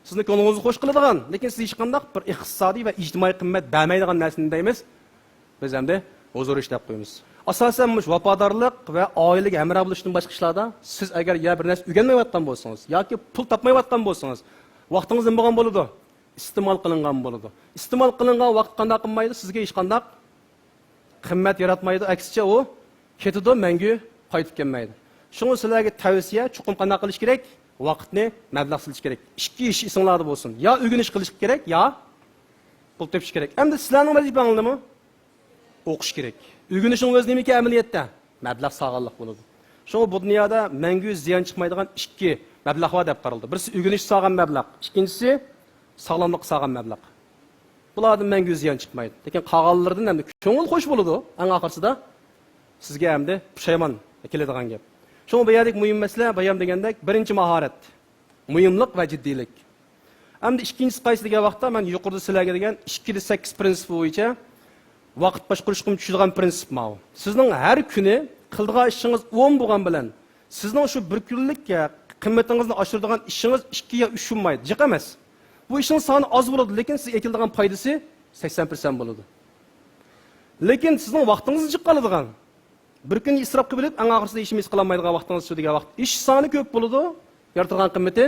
سىزنى كۆڭلىڭىزنى خوش قىلىدىغان، لېكىن سىز ھېچقانداق بىر ئىقتىسادىي ۋە ئىجتىمائىي قىممەت بەرمەيدىغان نەرسىنى دەيمىز، بىز ئەمدى ھۇزۇر ئىش دەپ قويىمىز. ئاساسەن مۇشۇ ۋاپادارلىق ۋە ئائىلىگە ھەمراھ بولۇشتىن باشقا ئىشلاردا سىز ئەگەر يا بىر نەرسە ئۆگەنمەيۋاتقان بولسىڭىز ياكى پۇل تاپمايۋاتقان بولسىڭىز، ۋاقتىڭىز نېمە بولغان بولىدۇ؟ ئىستېمال قىلىنغان بولىدۇ. ئىستېمال قىلىنغان ۋاقىت قانداق قىلمايدۇ؟ سىزگە ھېچقانداق قىممەت ياراتمايدۇ، ئەكسىچە ئۇ كېتىدۇ، مەڭگۈ قايتىپ كەلمەيدۇ. شۇڭا سىلەرگە تەۋسىيە، چوقۇم قانداق قىلىش كېرەك؟ ۋاقىتنى مەبلەغ سېلىش كېرەك. ئىككى ئىش ئېسىڭلاردا بولسۇن. يا ئۆگىنىش قىلىش كېرەك، يا پۇل تېپىش كېرەك. ئەمدى سىلەرنىڭ ۋەزىپەڭلار نېمە؟ ئوقۇش كېرەك. ئۆگىنىشنىڭ ئۆزى نېمىكەن ئەمەلىيەتتە؟ مەبلەغ سالغانلىق بولىدۇ. شۇڭا بۇ دۇنيادا مەڭگۈ زىيان چىقمايدىغان ئىككى مەبلەغ بار دەپ قارىلىدۇ. بىرسى ئۆگىنىش سالغان مەبلەغ، ئىككىنچىسى ساغلاملىققا سالغان مەبلەغ. بۇلاردىن مەڭگۈ زىيان چىقمايدۇ. لېكىن قالغانلىرىدىن ئەمدى كۆڭۈل خوش بولىدۇ، ئەڭ ئاخىرسىدا سىزگە ئەمدى پۇشايمان كېلىدىغان گەپ. شۇڭا بۇ يەردىكى مۇھىم مەسىلە، بايام دېگەندەك، بىرىنچى ماھارەت، مۇھىملىق ۋە جىددىيلىك. ئەمدى ئىككىنچىسى قايسى دېگەن ۋاقىتتا، مەن يۇقىرىدا سىلەرگە دېگەن ئىككىدە سەككىز پىرىنسىپى بويىچە ۋاقىت باشقۇرۇشقىمۇ چۈشىدىغان پىرىنسىپ ماۋۇ. سىزنىڭ ھەر كۈنى قىلىدىغان ئىشىڭىز ئون بولغان بىلەن، سىزنىڭ شۇ بىر كۈنلۈك، ئە، قىممىتىڭىزنى ئاشۇرىدىغان ئىشىڭىز ئىككى يا ئۈچ بولمايدۇ، جىق ئەمەس. بۇ ئىشنىڭ سانى ئاز بولىدۇ، لېكىن سىزگە ئېتىلىدىغان پايدىسى سەكسەن پىرسەنت بولىدۇ. لېكىن سىزنىڭ ۋاقتىڭىزنى جىق ئالىدىغان، بىر كۈننى ئىسراپ قىلىپ، ئەڭ ئاخىرسىدا ھېچنېمە ھېس قىلالمايدىغان ۋاقتىڭىز چىقىدۇ دېگەن ۋاقىت، ئىش سانى كۆپ بولىدۇ، يارىتىدىغان قىممىتى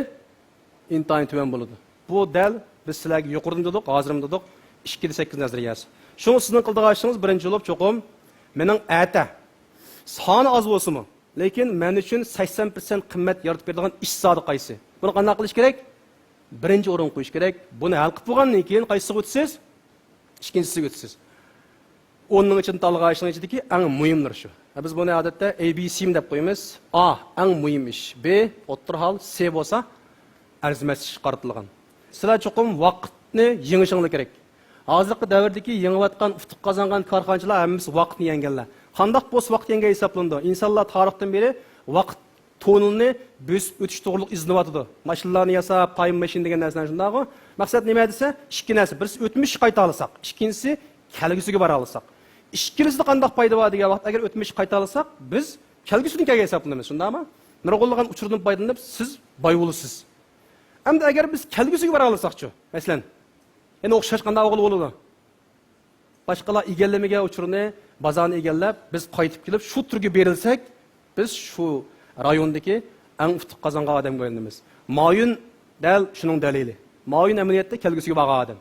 ئىنتايىن تۆۋەن بولىدۇ. بۇ دەل بىز سىلەرگە يۇقىرىدىن دېدۇق، ھازىرمۇ دېدۇق، ئىككىدە سەككىز نەزەرىيەسى. شۇڭا سىزنىڭ قىلىدىغان ئىشىڭىز بىرىنچى بولۇپ چوقۇم مېنىڭ ئەتە، سانى ئاز بولسىمۇ، لېكىن مەن ئۈچۈن سەكسەن پىرسەنت قىممەت يارىتىپ بېرىدىغان ئىش زادى قايسى؟ بۇنى قانداق قىلىش كېرەك؟ بىرىنچى ئورۇنغا قويۇش كېرەك. بۇنى ھەل قىلىپ بولغاندىن كېيىن قايسىسىغا ئۆتىسىز؟ ئىككىنچىسىگە ئۆتىسىز. ئوننىڭ ئىچىدىن تاللىغان ئىشنىڭ ئىچىدىكى ئەڭ مۇھىملىرى شۇ. بىز بۇنى ئادەتتە ئەي بى سىمۇ دەپ قويىمىز. ئا، ئەڭ مۇھىم ئىش. بى، ئوتتۇرا ھال. سى بولسا ئەرزىمەس ئىشقا قارىتىلغان. سىلەر چوقۇم ۋاقىتنى يېڭىشىڭلار كېرەك. ھازىرقى دەۋردىكى يېڭىۋاتقان، ئۇتۇق قازانغان كارخانىچىلار ھەممىسى ۋاقىتنى يەڭگەنلەر. قانداق بولسا ۋاقىت يەڭگەن ھېسابلىنىدۇ؟ ئىنسانلار تارىختىن بېرى ۋاقىت تونېلىنى بۆسۈپ ئۆتۈش توغرۇلۇق ئىزدىنىۋاتىدۇ. ماشىنىلارنى ياساپ، تايم ماشىن دېگەن نەرسىلەرنى، شۇنداقغۇ؟ مەقسەت نېمە دېسە، ئىككى نەرسە. بىرسى ئۆتمۈشكە قايتالىساق، ئىككىنچىسى كەلگۈسىگە بارالىساق. ئىككىلىسىدە قانداق پايدا بار دېگەن ۋاقىت، ئەگەر ئۆتمۈشكە قايتالىساق، بىز كەلگۈسىدىن كەلگەن ھېسابلىنىمىز، شۇنداقمۇ؟ نۇرغۇنلىغان ئۇچۇردىن پايدىلىنىپ سىز باي بولىسىز. ئەمدى ئەگەر بىز كەلگۈسىگە بارالىساقچۇ؟ مەسىلەن، يەنە ئوخشاش قانداق ئوغۇل بولىدۇ؟ باشقىلار ئىگىلىمىگەن ئۇچۇرنى، بازارنى ئىگىلەپ، بىز قايتىپ كېلىپ، شۇ تۈرگە بېرىلسەك، بىز شۇ رايوندىكى ئەڭ ئۇتۇق قازانغان ئادەمگە ئايلىنىمىز. مايون دەل شۇنىڭ دەلىلى. مايون ئەمەلىيەتتە كەلگۈسىگە بارغان ئادەم.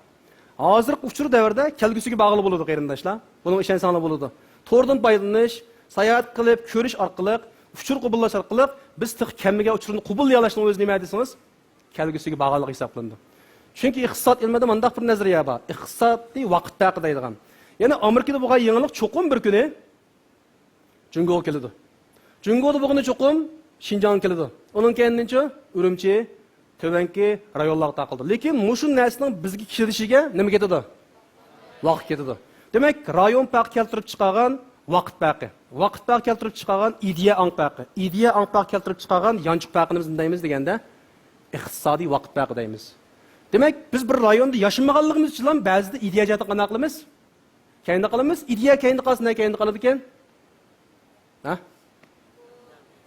ھازىرقى ئۇچۇر دەۋرىدە كەلگۈسىگە بارغىلى بولىدۇ، قېرىنداشلار. بۇنىڭغا ئىشەنسەڭلار بولىدۇ. توردىن پايدىلىنىش، ساياھەت قىلىپ كۆرۈش ئارقىلىق، ئۇچۇر قوبۇللاش ئارقىلىق بىز تېخى كەلمىگەن ئۇچۇرنى قوبۇللىيالاشنىڭ ئۆزى نېمە دېسىڭىز، كەلگۈسىگە باغلىق ھېسابلىنىدۇ. چۈنكى ئىقتىساد ئىلمىدا مۇنداق بىر نەزەرىيە بار، ئىقتىسادىي ۋاقىت پەرقى دەيدىغان. يەنى ئامېرىكىدا بولغان يېڭىلىق چوقۇم بىر كۈنى جۇڭگوغا كېلىدۇ. جۇڭگودا بولغىنى چوقۇم شىنجاڭغا كېلىدۇ. ئۇنىڭ كەينىدىنچۇ ئۈرۈمچى، تۆۋەنكى رايونلارغا تارقىلىدۇ. لېكىن مۇشۇ نەرسىنىڭ بىزگە كېلىشىگە نېمە كېتىدۇ؟ ۋاقىت كېتىدۇ. دېمەك، رايون پەرقى كەلتۈرۈپ چىقارغان ۋاقىت پەرقى. ۋاقىت پەرقى كەلتۈرۈپ چىقارغان ئىدىيە ئاڭ پەرقى. ئىدىيە ئاڭ پەرقى كەلتۈرۈپ چىقارغان يانچۇق پەرقىنى بىز نېمە دەيمىز دېگەندە، ئىقتىسادىي ۋاقىت پەرقى دەيمىز. دېمەك، بىز بىر رايوندا ياشىمىغانلىقىمىز ئۈچۈنلا بەزىدە ئىدىيە جەھەتتىن قانداق قىلىمىز؟ كەينىدە قالىمىز. ئىدىيە كەينىدە قالسا، نە كەينىدە قالىدىكەن؟ ھە؟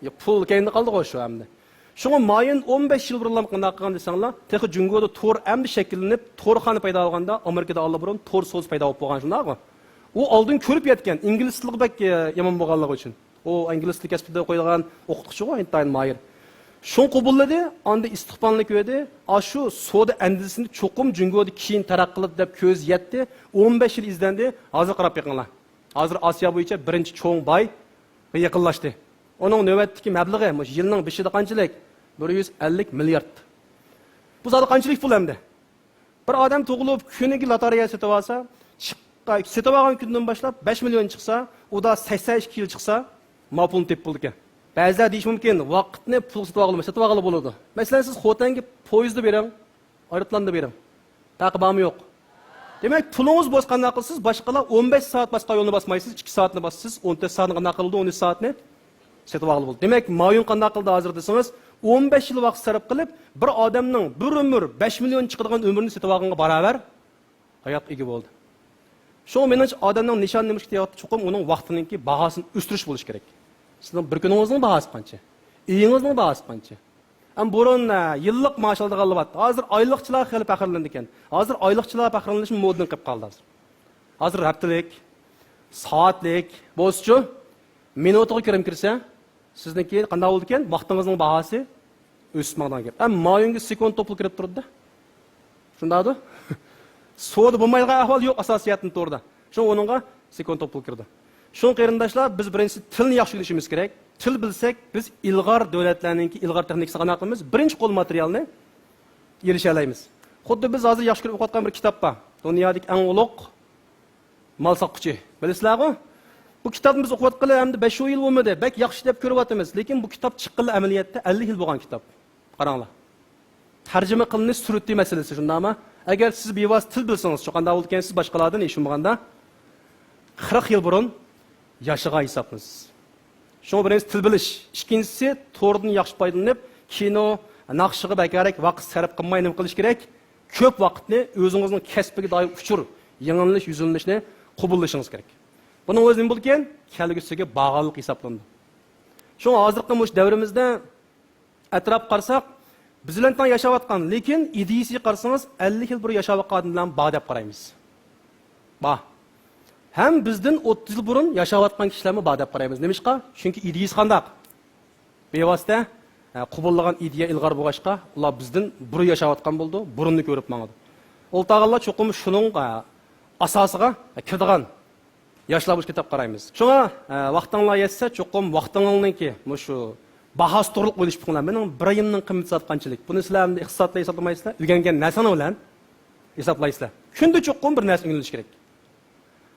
يا، پۇل كەينىدە قالدىغۇ شۇ ئەمدى. شۇڭا مايون ئون بەش يىل بۇرۇنلا قانداق قىلغان دېسەڭلار، تېخى جۇڭگودا تور ئەمدى شەكىللىنىپ، تورخانا پەيدا بولغاندا، ئامېرىكىدا ئاللىبۇرۇن تور سودىسى پەيدا بولۇپ بولغان شۇنداقمۇ؟ ئۇ ئالدىن كۆرۈپ يەتكەن، ئىنگلىز تىلىغا بەك، ئە، يامان بولغانلىقى ئۈچۈن. ئۇ ئىنگلىز تىلى كەسپىدە ئوقۇيدىغان ئوقۇتقۇچىغۇ، ئىنتايىن ماھىر. شۇڭا قوبۇللىدى، ئاندىن ئىستىقبالنى كۆردى. ئاشۇ سودا ئەندىزىسىنى چوقۇم جۇڭگودا كېيىن تەرەققىي قىلىدۇ دەپ كۆزى يەتتى. ئون بەش يىل ئىزدەندى. ھازىر قاراپ بېقىڭلار. ھازىر ئاسىيا بويىچە بىرىنچى چوڭ بايغا يېقىنلاشتى. ئۇنىڭ نۆۋەتتىكى مەبلىغى مۇشۇ يىلنىڭ بېشىدا قانچىلىك؟ بىر يۈز ئەللىك مىليارد. بۇ زادى قانچىلىك پۇل ئەمدى؟ بىر ئادەم تۇغۇلۇپ، كۈنىگە لاتارىيە سېتىۋالسا، چىققا-، سېتىۋالغان كۈندىن باشلاپ بەش مىليون چىقسا، ئۇدا سەكسەن ئىككى يىل چىقسا، ما پۇلنى تېپىپ بولىدىكەن. بەزىلەر دېيىشى مۇمكىن، ۋاقىتنى پۇلغا سېتىۋالغىلى، سېتىۋالغىلى بولىدۇ. مەسىلەن، سىز خوتەنگە پويىزدا بېرىڭ، ئايروپىلاندا بېرىڭ. پەرقى بارمۇ يوق؟ دېمەك، پۇلىڭىز بولسا قانداق قىلىسىز؟ باشقىلار ئون بەش سائەت باسقان يولنى باسمايسىز، ئىككى سائەتنى باسىسىز، ئون تۆت سائەتنى قانداق قىلىدۇ؟ ئون ئۈچ سائەتنى سېتىۋالغىلى بولىدۇ. دېمەك، مايون قانداق قىلدى ھازىر دېسىڭىز، ئون بەش يىل ۋاقىت سەرپ قىلىپ، بىر ئادەمنىڭ بىر ئۆمۈر بەش مىليون چىقىدىغان ئۆمرىنى سېتىۋالغانغا باراۋەر ھاياتقا ئىگە بولدى. شۇڭا مېنىڭچە، ئادەمنىڭ نىشانى نېمە ئىكەن؟ چوقۇم ئۇنىڭ ۋاقتىنىڭكى باھاسىنى ئۆستۈرۈش بولۇشى كېرەك. سىزنىڭ بىر كۈنىڭىزنىڭ باھاسى قانچە؟ ئېيىڭىزنىڭ باھاسى قانچە؟ ئەمما بۇرۇن، ھە، يىللىق مائاش ئالىدىغانلار بار. ھازىر ئايلىقچىلار خېلى پەخىرلىنىدىكەن. ھازىر ئايلىقچىلار پەخىرلىنىشمۇ مودىدىن قېلىپ قالدى ھازىر. ھازىر ھەپتىلىك، سائەتلىك بولسىچۇ، مىنۇتىغا كىرىم كىرسە، سىزنىڭكى قانداق بولىدىكەن؟ ۋاقتىڭىزنىڭ باھاسى ئۆسۈپ ماڭىدىغان گەپ. ئەمما مايونگە سېكۇنت توپلا كىرىپ تۇرىدۇ. شۇنداقدۇ؟ سودا بولمايدىغان ئەھۋال يوق ئاساسىيەتتىن توردا. شۇڭا ئۇنىڭغا سېكۇنت توپلا كىرىدۇ. شۇڭا قېرىنداشلار، بىز بىرىنچىسى تىلنى ياخشى ئۆگىنىشىمىز كېرەك. تىل بىلسەك، بىز ئىلغار دۆلەتلەرنىڭكى ئىلغار تېخنىكىسىغا قانداق قىلىمىز؟ بىرىنچى قول ماتېرىيالنى ئېرىشەلەيمىز. خۇددى بىز ھازىر ياخشى كۆرۈپ ئوقۇۋاتقان بىر كىتاب بار. دۇنيادىكى ئەڭ ئۇلۇغ مال ساتقۇچى. بىلىسىلەرغۇ؟ بۇ كىتابنى بىز ئوقۇۋاتقىلى ئەمدى بەش-ئون يىل بولمىدى. بەك ياخشى دەپ كۆرۈۋاتىمىز. لېكىن بۇ كىتاب چىققىلى ئەمەلىيەتتە ئەللىك يىل بولغان كىتاب. قاراڭلار. تەرجىمە قىلىنىش سۈرئىتى مەسىلىسى شۇنداقمۇ؟ ئەگەر سىز بىۋاسىتە تىل بىلسىڭىزچۇ، قانداق بولىدىكەنسىز باشقىلاردىن ھېچ بولمىغاندا؟ قىرىق يىل بۇرۇن ياشىغان ھېسابلىنىسىز. شۇڭا بىرىنچىسى تىل بىلىش، ئىككىنچىسى توردىن ياخشى پايدىلىنىپ، كىنو، ناخشىغا بەكرەك ۋاقىت سەرپ قىلماي نېمە قىلىش كېرەك؟ كۆپ ۋاقىتنى ئۆزىڭىزنىڭ كەسپىگە دائىر ئۇچۇر، يېڭىلىنىش، يۈزلىنىشنى قوبۇللىشىڭىز كېرەك. بۇنىڭ ئۆزى نېمە بولىدىكەن؟ كەلگۈسىگە باغلىق ھېسابلىنىدۇ. شۇڭا ھازىرقى مۇشۇ دەۋرىمىزدە ئەتراپقا قارىساق، بىز بىلەن تەڭ ياشاۋاتقان، لېكىن ئىدىيىسىگە قارىسىڭىز، ئەللىك يىل بۇرۇن ياشاۋاتقان ئادەملەرمۇ بار دەپ قارايمىز. بار. ھەم بىزدىن ئوتتۇز يىل بۇرۇن ياشاۋاتقان كىشىلەرمۇ بار دەپ قارايمىز. نېمىشقا؟ چۈنكى ئىدىيىسى قانداق؟ بىۋاسىتە، ھە، قوبۇللىغان ئىدىيە ئىلغار بولغاچقا، ئۇلار بىزدىن بۇرۇن ياشاۋاتقان بولىدۇ، بۇرۇننى كۆرۈپ ماڭىدۇ. ئولتۇرغانلار چوقۇم شۇنىڭ، ھە، ئاساسىغا، ھە، كىرىدىغان ياشلار بولۇشقا دەپ قارايمىز. شۇڭا، ئە، ۋاقتىڭلار يەتسە، چوقۇم ۋاقتىڭلارنىڭكى مۇشۇ باھاسى توغرىلىق ئويلىشىپ بېقىڭلار. مېنىڭ بىر ئايىمنىڭ قىممىتى زادى قانچىلىك؟ بۇنى سىلەر ئەمدى ئىقتىسادلا ھېسابلىمايسىلەر، ئۆگەنگەن نەرسەڭلار بىلەن ھېسابلايسىلەر. كۈندە چوقۇم بىر نەرسە ئۆگىنىلىشى كېرەك.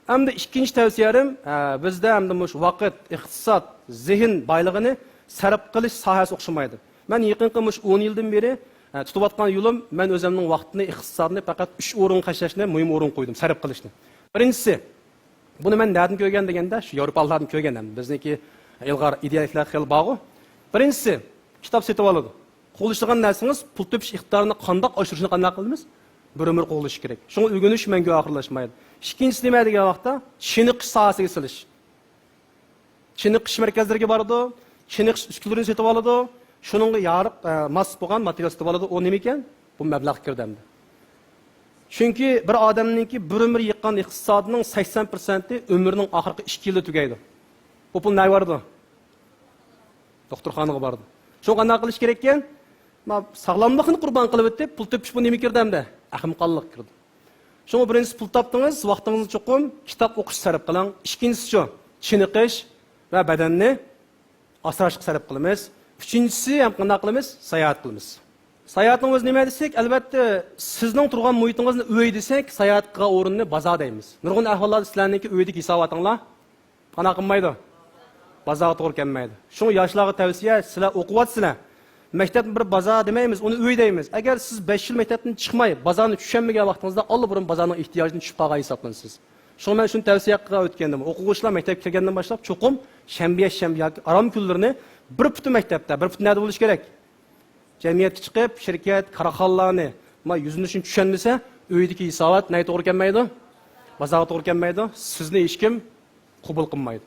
ئەمدى ئىككىنچى تەۋسىيەلىرىم، ئە، بىزدە ئەمدى مۇشۇ ۋاقىت، ئىقتىساد، زېھىن بايلىقىنى سەرپ قىلىش ساھەسى ئوخشىمايدۇ. مەن يېقىنقى مۇشۇ ئون يىلدىن بېرى، ئە، تۇتۇۋاتقان يولۇم، مەن ئۆزۈمنىڭ ۋاقتىنى، ئىقتىسادنى پەقەت ئۈچ ئورۇنغا خەجلەشنى مۇھىم ئورۇنغا قويدۇم، سەرپ قىلىشنى. بىرىنچىسى، بۇنى مەن نەدىن كۆرگەن دېگەندە، شۇ ياۋروپالىلاردىن كۆرگەن ھەم. بىزنىڭكى ئىلغار ئىدىيەلىكلەر خېلى بارغۇ. بىرىنچىسى، كىتاب سېتىۋالىدۇ. قوغلىشىدىغان نەرسىڭىز پۇل تېپىش ئىقتىدارىنى قانداق ئاشۇرۇشنى قانداق قىلىمىز؟ بىر ئۆمۈر قوغلىشى كېرەك. شۇڭا ئۆگىنىش مەڭگۈ ئاخىرلاشمايدۇ. ئىككىنچىسى نېمە دېگەن ۋاقىتتا، چېنىقىش ساھەسىگە سېلىش. چېنىقىش مەركەزلىرىگە بارىدۇ، چېنىقىش ئۈسكۈنىلىرىنى سېتىۋالىدۇ، شۇنىڭغا يارىق، ئە، ماس بولغان ماتېرىيال سېتىۋالىدۇ. ئۇ نېمە ئىكەن؟ بۇ مەبلەغ كىردى ئەمدى. چۈنكى بىر ئادەمنىڭكى بىر ئۆمۈر يىغقان ئىقتىسادىنىڭ سەكسەن پىرسەنتى ئۆمرىنىڭ ئاخىرقى ئىككى يىلىدا تۈگەيدۇ. بۇ پۇل نەگە بارىدۇ؟ دوختۇرخانىغا بارىدۇ. شۇڭا قانداق قىلىش كېرەككەن؟ ما-، ساغلاملىقنى قۇربان قىلىۋېتىپ، پۇل تېپىش بۇ نېمە كىردى ئەمدى؟ ئەخمىقانلىق كىردى. شۇڭا بىرىنچىسى پۇل تاپتىڭىز، ۋاقتىڭىزنى چوقۇم كىتاب ئوقۇش سەرپ قىلىڭ. ئىككىنچىسىچۇ؟ چېنىقىش ۋە بەدەننى ئاسراشقا سەرپ قىلىمىز. ئۈچىنچىسى ھەم قانداق قىلىمىز؟ ساياھەت قىلىمىز. ساياھەتنىڭ ئۆزى نېمە دېسەك، ئەلۋەتتە، سىزنىڭ تۇرغان مۇھىتىڭىزنى ئۆي دېسەك، ساياھەت قىلغان ئورۇننى بازار دەيمىز. نۇرغۇن ئەھۋاللاردا سىلەرنىڭكى ئۆيدىكى ھېساباتىڭلار قانداق قىلمايدۇ؟ بازارغا توغرا كەلمەيدۇ. شۇڭا ياشلارغا تەۋسىيە، سىلەر ئوقۇۋاتىسىلەر. مەكتەپنى بىر بازار دېمەيمىز، ئۇنى ئۆي دەيمىز. ئەگەر سىز بەش يىل مەكتەپتىن چىقماي، بازارنى چۈشەنمىگەن ۋاقتىڭىزدا، ئاللىبۇرۇن بازارنىڭ ئېھتىياجىدىن چۈشۈپ قالغان ھېسابلىنىسىز. شۇڭا مەن شۇنى تەۋسىيە قىلغان ئۆتكەندىمۇ، ئوقۇغۇچىلار مەكتەپكە كىرگەندىن باشلاپ چوقۇم شەنبە، يەكشەنبە ياكى ئارام كۈنلىرىنى بىر پۈتۈن مەكتەپتە، بىر پۈتۈن نەدە بولۇشى كېرەك؟ جەمئىيەتكە چىقىپ، شىركەت، كارخانىلارنى، ما، يۈزلىنىشىنى چۈشەنمىسە، ئۆيدىكى ھېسابات نەگە توغرا كەلمەيدۇ؟ بازارغا توغرا كەلمەيدۇ. سىزنى ھېچكىم قوبۇل قىلمايدۇ.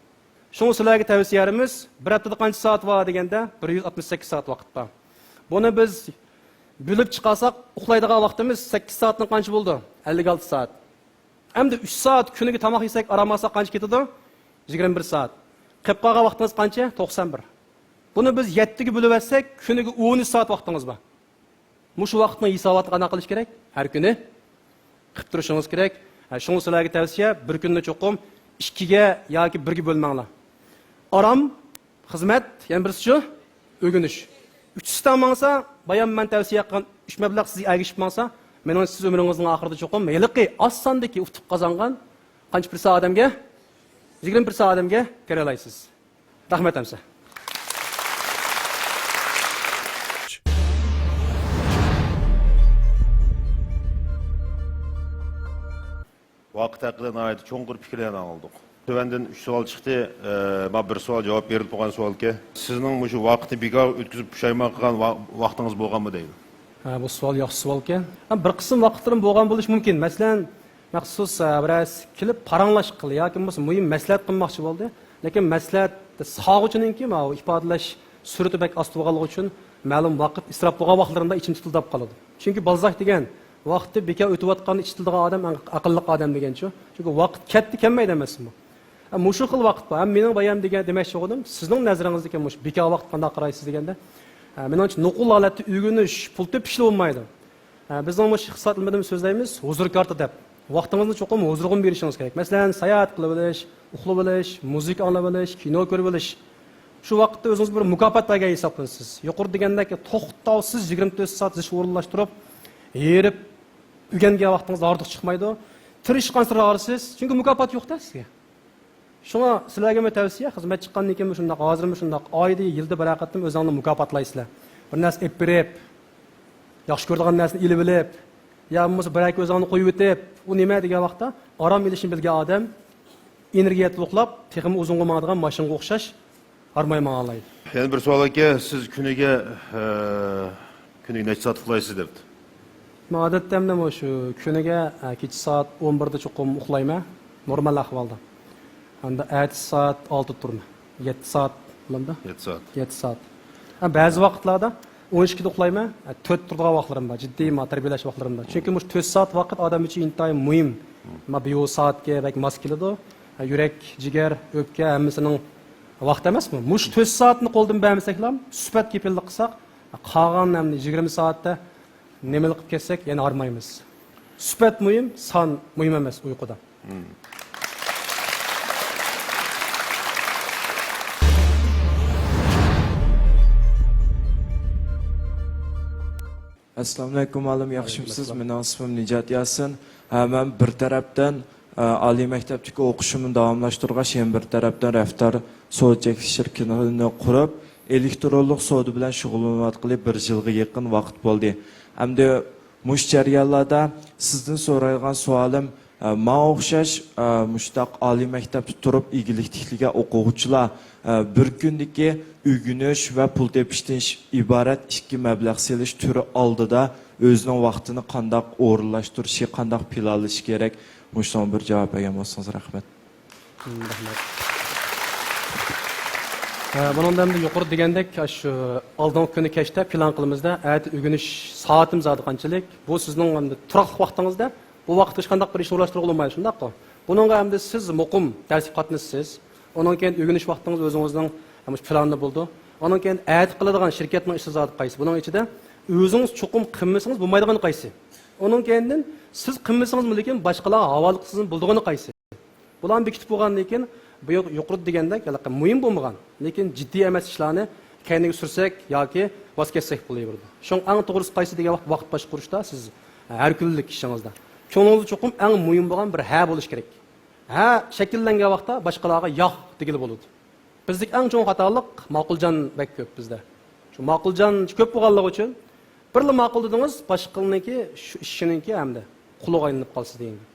شۇڭا سىلەرگە تەۋسىيەمىز، بىر ھەپتىدە قانچە سائەت بار دېگەندە، بىر يۈز ئاتمىش سەككىز سائەت ۋاقىت بار. بۇنى بىز بۆلۈپ چىقارساق، ئۇخلايدىغان ۋاقتىمىز سەككىز سائەتتىن قانچە بولىدۇ؟ ئەللىك ئالتە سائەت. ئەمدى ئۈچ سائەت كۈنىگە تاماق يېسەك، ئارام ئالساق قانچە كېتىدۇ؟ يىگىرمە بىر سائەت. قېلىپ قالغان ۋاقتىڭىز قانچە؟ توقسان بىر. بۇنى بىز يەتتىگە بۆلۈۋەتسەك، كۈنىگە ئون ئۈچ سائەت ۋاقتىڭىز بار. مۇشۇ ۋاقىتنىڭ ھېساباتىنى قانداق قىلىش كېرەك؟ ھەر كۈنى قىلىپ تۇرۇشىڭىز كېرەك. ھە، شۇڭا سىلەرگە تەۋسىيە، بىر كۈننى چوقۇم ئىككىگە ياكى بىرگە بۆلمەڭلار. ئارام، خىزمەت، يەنە بىرسىچۇ؟ ئۆگىنىش. ئۈچىسى تەڭ ماڭسا، بايام مەن تەۋسىيە قىلغان ئۈچ مەبلەغ سىزگە ئەگىشىپ ماڭسا، مېنىڭچە سىز ئۆمرىڭىزنىڭ ئاخىرىدا چوقۇم ھېلىقى ئاز ساندىكى ئۇتۇق قازانغان قانچە پىرسەنت ئادەمگە؟ يىگىرمە پىرسەنت ئادەمگە كىرەلەيسىز. رەھمەت ئەمسە. ۋاقىت ھەققىدە ناھايىتى چوڭقۇر پىكىرلەرنى ئاڭلىدۇق. تۆۋەندىن ئۈچ سوئال چىقتى. ئە، مانا بىر سوئال جاۋاب بېرىلىپ بولغان سوئالكەن. سىزنىڭ مۇشۇ ۋاقىتنى بىكار ئۆتكۈزۈپ پۇشايمان قىلغان ۋا-، ۋاقتىڭىز بولغانمۇ دەيدۇ. ھە، بۇ سوئال ياخشى سوئالكەن. ھە، بىر قىسىم ۋاقىتلىرىم بولغان بولۇشى مۇمكىن. مەسىلەن، مەخسۇس، ھە، بىرەرسى كېلىپ پاراڭلاشقىلى ياكى بولمىسا مۇھىم مەسلىھەت قىلماقچى بولدى. لېكىن مەسلىھەت ساغۇچىنىڭكى ماۋۇ ئىپادىلەش سۈرئىتى بەك ئاستا بولغانلىقى ئۈچۈن مەلۇم ۋاقىت ئىسراپ بولغان ۋاقىتلىرىمدا ئىچىم تىتىلداپ قالىدۇ. چۈنكى بالزاك دېگەن ۋاقتى بىكار ئۆتۈۋاتقاندا ئىچى تىتىلىدىغان ئادەم ئەڭ ئەقىللىق ئادەم دېگەنچۇ. چۈنكى ۋاقىت كەتتى كەلمەيدۇ ئەمەسمۇ. ھە، مۇشۇ خىل ۋاقىت بار. ھەم مېنىڭ بايام دېگەن، دېمەكچى بولغىنىم، سىزنىڭ نەزىرىڭىزدىكى مۇشۇ بىكار ۋاقىت قانداق قارايسىز دېگەندە، ھە، مېنىڭچە نوقۇل ھالەتتە ئۆگىنىش، پۇل تېپىشلا بولمايدۇ. ھە، بىزنىڭ مۇشۇ ئىقتىساد ئىلمىدىمۇ سۆزلەيمىز، ھۇزۇر كارتى دەپ. ۋاقتىڭىزنى چوقۇم ھۇزۇرغىمۇ بېرىشىڭىز كېرەك. مەسىلەن، ساياھەت قىلىۋېلىش، ئۇخلىۋېلىش، مۇزىكا ئاڭلاۋېلىش، كىنو كۆرۈۋېلىش. شۇ ۋاقىتتا ئۆزىڭىزگە بىر مۇكاپات بەرگەن ھېسابلىنىسىز. يۇقىرىدا دېگەندەك، توختاۋسىز يىگىرمە تۆت سائەت ئىش ئورۇنلاشتۇرۇپ، ھېرىپ ئۆگەنگەن ۋاقتىڭىز ھاردۇق چىقمايدۇ. تىرىشقانسېرى ھارىسىز، چۈنكى مۇكاپات يوق-دە سىزگە. شۇڭا سىلەرگىمۇ تەۋسىيە، خىزمەت چىققاندىن كېيىن شۇنداق، ھازىرمۇ شۇنداق، ئايدا، يىلدا بىرەر قېتىم ئۆزۈڭلارنى مۇكاپاتلايسىلەر. بىر نەرسە ئېلىپ بېرىپ، ياخشى كۆرىدىغان نەرسىنى ئېلىۋېلىپ، يا بولمىسا بىرەركى ئۆزۈڭنى قويۇۋېتىپ، ئۇ نېمە دېگەن ۋاقىتتا، ئارام ئېلىشنى بىلگەن ئادەم ئېنېرگىيە تولۇقلاپ، تېخىمۇ ئۇزۇنغا ماڭىدىغان ماشىنىغا ئوخشاش ھارماي ماڭالايدۇ. يەنە بىر سوئال ئاكا، سىز كۈنىگە، ئە، كۈنىگە نەچچە سائەت ئۇخلايسىز دەپتۇ. مەن ئادەتتە ئەمدى مۇشۇ كۈنىگە، ئە، كېچە سائەت ئون بىردە چوقۇم ئۇخلايمەن، نورمال ئەھۋالدا. ئەمدى ئەتىسى سائەت ئالتىدە تۇرىمەن. يەتتە سائەت بولامدۇ؟ يەتتە سائەت. يەتتە سائەت. ئە، بەزى ۋاقىتلاردا ئون ئىككىدە ئۇخلايمەن، ئە، تۆتتە تۇرىدىغان ۋاقىتلىرىم بار، جىددىي ما تەربىيەلەش ۋاقىتلىرىم بار. چۈنكى مۇشۇ تۆت سائەت ۋاقىت ئادەم ئۈچۈن ئىنتايىن مۇھىم. ما بىئو سائەتكە بەك ماس كېلىدۇ. ئە، يۈرەك، جىگەر، ئۆپكە ھەممىسىنىڭ ۋاقتى ئەمەسمۇ؟ مۇشۇ تۆت سائەتنى قولدىن بەرمىسەكلا، سۈپەتكە يېپىنلىق قىلساق، قالغان ئەمدى يىگىرمە سائەتتە نېمىلىك قىلىپ كەتسەك، يەنە ھارمايمىز. سۈپەت مۇھىم، سان مۇھىم ئەمەس ئۇيقۇدا. ئەسسالامۇئەلەيكۇم، مۇئەللىم، ياخشىمۇسىز؟ ۋەئەلەيكۇم ئەسسالام. مېنىڭ ئىسمىم نىجات ياسىن. ھە، مەن بىر تەرەپتىن، ئە، ئالىي مەكتەپتىكى ئوقۇشۇمنى داۋاملاشتۇرغاچ، يەنە بىر تەرەپتىن رەفتار سودا چەكلىك شىركىتىنى قۇرۇپ، ئېلېكترونلۇق سودا بىلەن شۇغۇللىنىۋاتقىلى بىر يىلغا يېقىن ۋاقىت بولدى. ئەمدى مۇشۇ جەريانلاردا سىزدىن سورايدىغان سوئالىم، ئە، ماڭا ئوخشاش، ئە، مۇشۇنداق ئالىي مەكتەپتە تۇرۇپ ئىگىلىك تىكلىگەن ئوقۇغۇچىلار، ئە، بىر كۈندىكى ئۆگىنىش ۋە پۇل تېپىشتىن ئىبارەت ئىككى مەبلەغ سېلىش تۈرى ئالدىدا ئۆزىنىڭ ۋاقتىنى قانداق ئورۇنلاشتۇرۇشى، قانداق پىلانلىشى كېرەك؟ مۇشۇنىڭغا بىر جاۋاب بەرگەن بولسىڭىز، رەھمەت. رەھمەت. ھە، بۇنىڭدا ئەمدى يۇقىرىدا دېگەندەك، شۇ ئالدىنقى كۈنى كەچتە پىلان قىلىمىزدا، ئەتە ئۆگىنىش سائىتىم زادى قانچىلىك؟ بۇ سىزنىڭ ئەمدى تۇراقلىق ۋاقتىڭىزدا بۇ ۋاقىتتا ھېچقانداق بىر ئىش ئورۇنلاشتۇرغىلى بولمايدۇ، شۇنداققۇ؟ بۇنىڭغا ئەمدى سىز مۇقىم دەرسكە قاتنىشىسىز. ئۇنىڭ كېيىن ئۆگىنىش ۋاقتىڭىز ئۆزىڭىزنىڭ مۇشۇ پىلانىدا بولىدۇ. ئۇنىڭ كېيىن ئەتە قىلىدىغان شىركەتنىڭ ئىشى زادى قايسى؟ بۇنىڭ ئىچىدە ئۆزىڭىز چوقۇم قىلمىسىڭىز بولمايدىغىنى قايسى؟ ئۇنىڭ كېيىندىن سىز قىلمىسىڭىزمۇ، لېكىن باشقىلارغا ھاۋالە قىلسىڭىز بولىدىغىنى قايسى؟ بۇلارنى بېكىتىپ بولغاندىن كېيىن، بۇ يۇق-، يۇقىرىدا دېگەندەك، ھېلىقى مۇھىم بولمىغان، لېكىن جىددىي ئەمەس ئىشلارنى كەينىگە سۈرسەك ياكى ۋاز كەچسەك بولۇۋېرىدۇ. شۇڭا ئەڭ توغرىسى قايسى دېگەن ۋاقىت، ۋاقىت باشقۇرۇشتا سىز ھەر كۈنلۈك ئىشىڭىزدا، كۆڭلىڭىزدە چوقۇم ئەڭ مۇھىم بولغان بىر ھە بولۇشى كېرەك. ھە شەكىللەنگەن ۋاقىتتا باشقىلارغا ياق دېگىلى بولىدۇ. بىزدىكى ئەڭ چوڭ خاتالىق، ماقۇلجان بەك كۆپ بىزدە. شۇ ماقۇلجان كۆپ بولغانلىقى ئۈچۈن، بىرلا ماقۇل دېدىڭىز، باشقىنىڭكى، شۇ ئىشىنىڭكى ھەمدە قۇلىغا ئايلىنىپ قالىسىز دېگەن گەپ.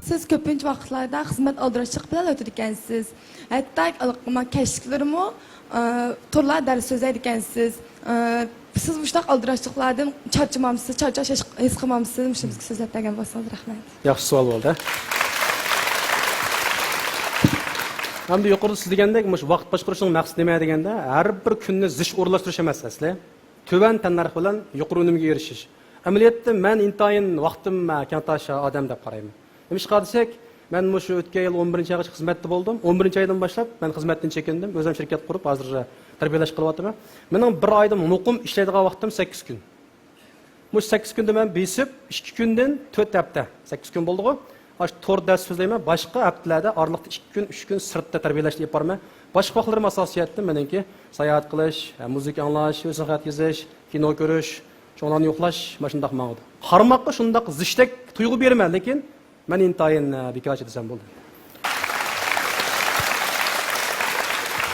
سىز كۆپىنچە ۋاقىتلاردا خىزمەت ئالدىراشلىق بىلەن ئۆتىدىكەنسىز. ھەتتا كەچلىكلىرىمۇ، ئە، تورلار دەرس سۆزلەيدىكەنسىز. ئە، سىز مۇشۇنداق ئالدىراشلىقلاردىن چارچىمامسىز، چارچاش ھېس، ھېس قىلمامسىز؟ مۇشۇنى بىزگە سۆزلەپ بەرگەن بولسىڭىز رەھمەت. ياخشى سوئال بولدى. ھەمدە يۇقىرىدا سىز دېگەندەك، مۇشۇ ۋاقىت باشقۇرۇشنىڭ مەقسىتى نېمە دېگەندە، ھەر بىر كۈننى زىچ ئورۇنلاشتۇرۇش ئەمەس ئەسلى. تۆۋەن تەننەرخ بىلەن يۇقىرى ئۈنۈمگە ئېرىشىش. ئەمەلىيەتتە مەن ئىنتايىن ۋاقتىم، ئە، كەڭتاشا ئادەم دەپ قارايمەن. نېمىشقا دېسەك، مەن مۇشۇ ئۆتكەن يىل ئون بىرىنچى ئايغىچە خىزمەتتە بولدۇم. ئون بىرىنچى ئايدىن باشلاپ مەن خىزمەتتىن چېكىندىم. ئۆزۈم شىركەت قۇرۇپ، ھازىر تەربىيەلەش قىلىۋاتىمەن. مېنىڭ بىر ئايدا مۇقىم ئىشلەيدىغان ۋاقتىم سەككىز كۈن. مۇشۇ سەككىز كۈندە مەن بېسىپ، ئىككى كۈندىن تۆت ھەپتە، سەككىز كۈن بولدىغۇ. ئاشۇ تور دەرس سۆزلەيمەن، باشقا ھەپتىلەردە ئارىلىقتا ئىككى كۈن، ئۈچ كۈن سىرتتا تەربىيەلەشنى ئېلىپ بارىمەن. باشقا ۋاقىتلىرىم ئاساسىي جەھەتتىن مېنىڭكى ساياھەت قىلىش، مۇزىكا ئاڭلاش، ھۆسنخەت يېزىش، كىنو كۆرۈش، چوڭلارنى يوقلاش، مانا شۇنداق ماڭىدۇ. قارىماققا شۇنداق زىچتەك تۇيغۇ بېرىمەن، لېكىن مەن ئىنتايىن، ئە، بىكارچى دېسەم بولىدۇ.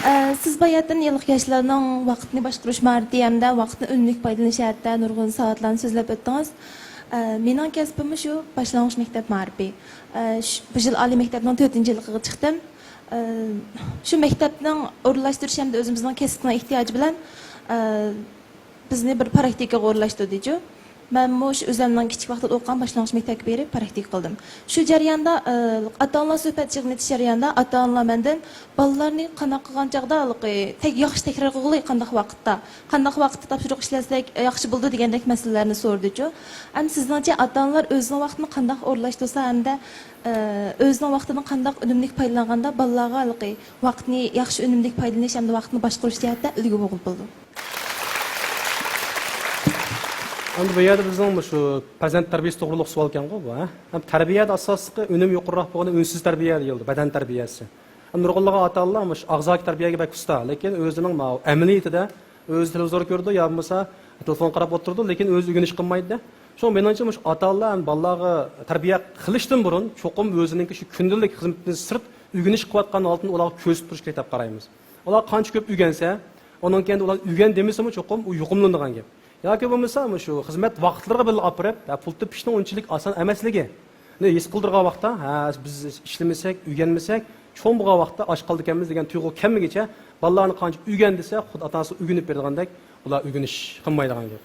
ئە، سىز باياتىن ھېلىقى ياشلارنىڭ ۋاقىتنى باشقۇرۇش ماھارىتى ھەمدە ۋاقىتنى ئۈنۈملۈك پايدىلىنىش جەھەتتە نۇرغۇن سائەتلەرنى سۆزلەپ ئۆتتىڭىز. ئە، مېنىڭ كەسپىممۇ شۇ باشلانغۇچ مەكتەپ مائارىپى. ئە، شۇ، بۇ يىل ئالىي مەكتەپنىڭ تۆتىنچى يىللىقىغا چىقتىم. ئە، شۇ مەكتەپنىڭ ئورۇنلاشتۇرۇش ھەمدە ئۆزىمىزنىڭ كەسىپنىڭ ئېھتىياجى بىلەن، ئە، بىزنى بىر پراكتىكىغا ئورۇنلاشتۇردىچۇ. مەنمۇ شۇ ئۆزۈمنىڭ كىچىك ۋاقتىدا ئوقۇغان باشلانغۇچ مەكتەپكە بېرىپ پراكتىكا قىلدىم. شۇ جەرياندا، ئە، ئاتا-ئانىلار سۆھبەت يىغىنى ئېچىش جەريانىدا ئاتا-ئانىلار مەندىن، بالىلارنى قانداق قىلغان چاغدا ھېلىقى تەك-، ياخشى تەكرار قىلغىلى قانداق ۋاقىتتا، قانداق ۋاقىتتا تاپشۇرۇق ئىشلەتسەك ياخشى بولىدۇ دېگەندەك مەسىلىلەرنى سورىدىچۇ. ئەمدى سىزنىڭچە ئاتا-ئانىلار ئۆزىنىڭ ۋاقتىنى قانداق ئورۇنلاشتۇرسا ھەمدە، ئە، ئۆزىنىڭ ۋاقتىدىن قانداق ئۈنۈملۈك پايدىلانغاندا بالىلارغا ھېلىقى ۋاقىتنى ياخشى ئۈنۈملۈك پايدىلىنىش ھەمدە ۋاقىتنى باشقۇرۇش جەھەتتە ئۈلگە بولغىلى بولىدۇ. ئەمدى بۇ يەردە بىزنىڭ مۇشۇ پەرزەنت تەربىيەسى توغرۇلۇق سوئالكەنغۇ بۇ، ھە؟ ھەم تەربىيەدە ئاساسلىقى ئۈنۈم يۇقىرىراق بولغىنى ئۈنسىز تەربىيە دېيىلىدۇ، بەدەن تەربىيەسى. ھەم نۇرغۇنلىغان ئاتا-ئانىلار مۇشۇ ئاغزاكى تەربىيەگە بەك ئۇستا، لېكىن ئۆزىنىڭ ماۋۇ ئەمەلىيىتىدە ئۆزى تېلېۋىزور كۆرىدۇ يا بولمىسا تېلېفون قاراپ ئولتۇرىدۇ، لېكىن ئۆزى ئۆگىنىش قىلمايدۇ. شۇڭا مېنىڭچە مۇشۇ ئاتا-ئانىلار ھەم بالىلارغا تەربىيە قىلىشتىن بۇرۇن چوقۇم ئۆزىنىڭكى شۇ كۈندىلىك خىزمىتىدىن سىرت ئۆگىنىش قىلىۋاتقان ھالىتىنى ئۇلارغا كۆرسىتىپ تۇرۇش كېرەك دەپ قارايمىز. ئۇلار قانچە كۆپ ئۆگەنسە، ئۇنىڭ كەينىدە ئۇلار ئۆگەن دېمىسىمۇ چوقۇم ئۇ يۇقۇملىنىدىغان گەپ. ياكى بولمىسا مۇشۇ خىزمەت ۋاقىتلىرىغا بىللە ئاپىرىپ، ھە، پۇل تېپىشنىڭ ئۇنچىلىك ئاسان ئەمەسلىكىنى ھېس قىلدۇرغان ۋاقىتتا، ھە، بىز ئىشلىمىسەك، ئۆگەنمىسەك، چوڭ بولغان ۋاقىتتا ئاچ قالدىكەنمىز دېگەن تۇيغۇ كەلمىگۈچە بالىلارنى قانچە ئۆگەن دېسە، خۇددى ئاتا-ئانىسى ئۆگىنىپ بېرىدىغاندەك، ئۇلار ئۆگىنىش قىلمايدىغان گەپ.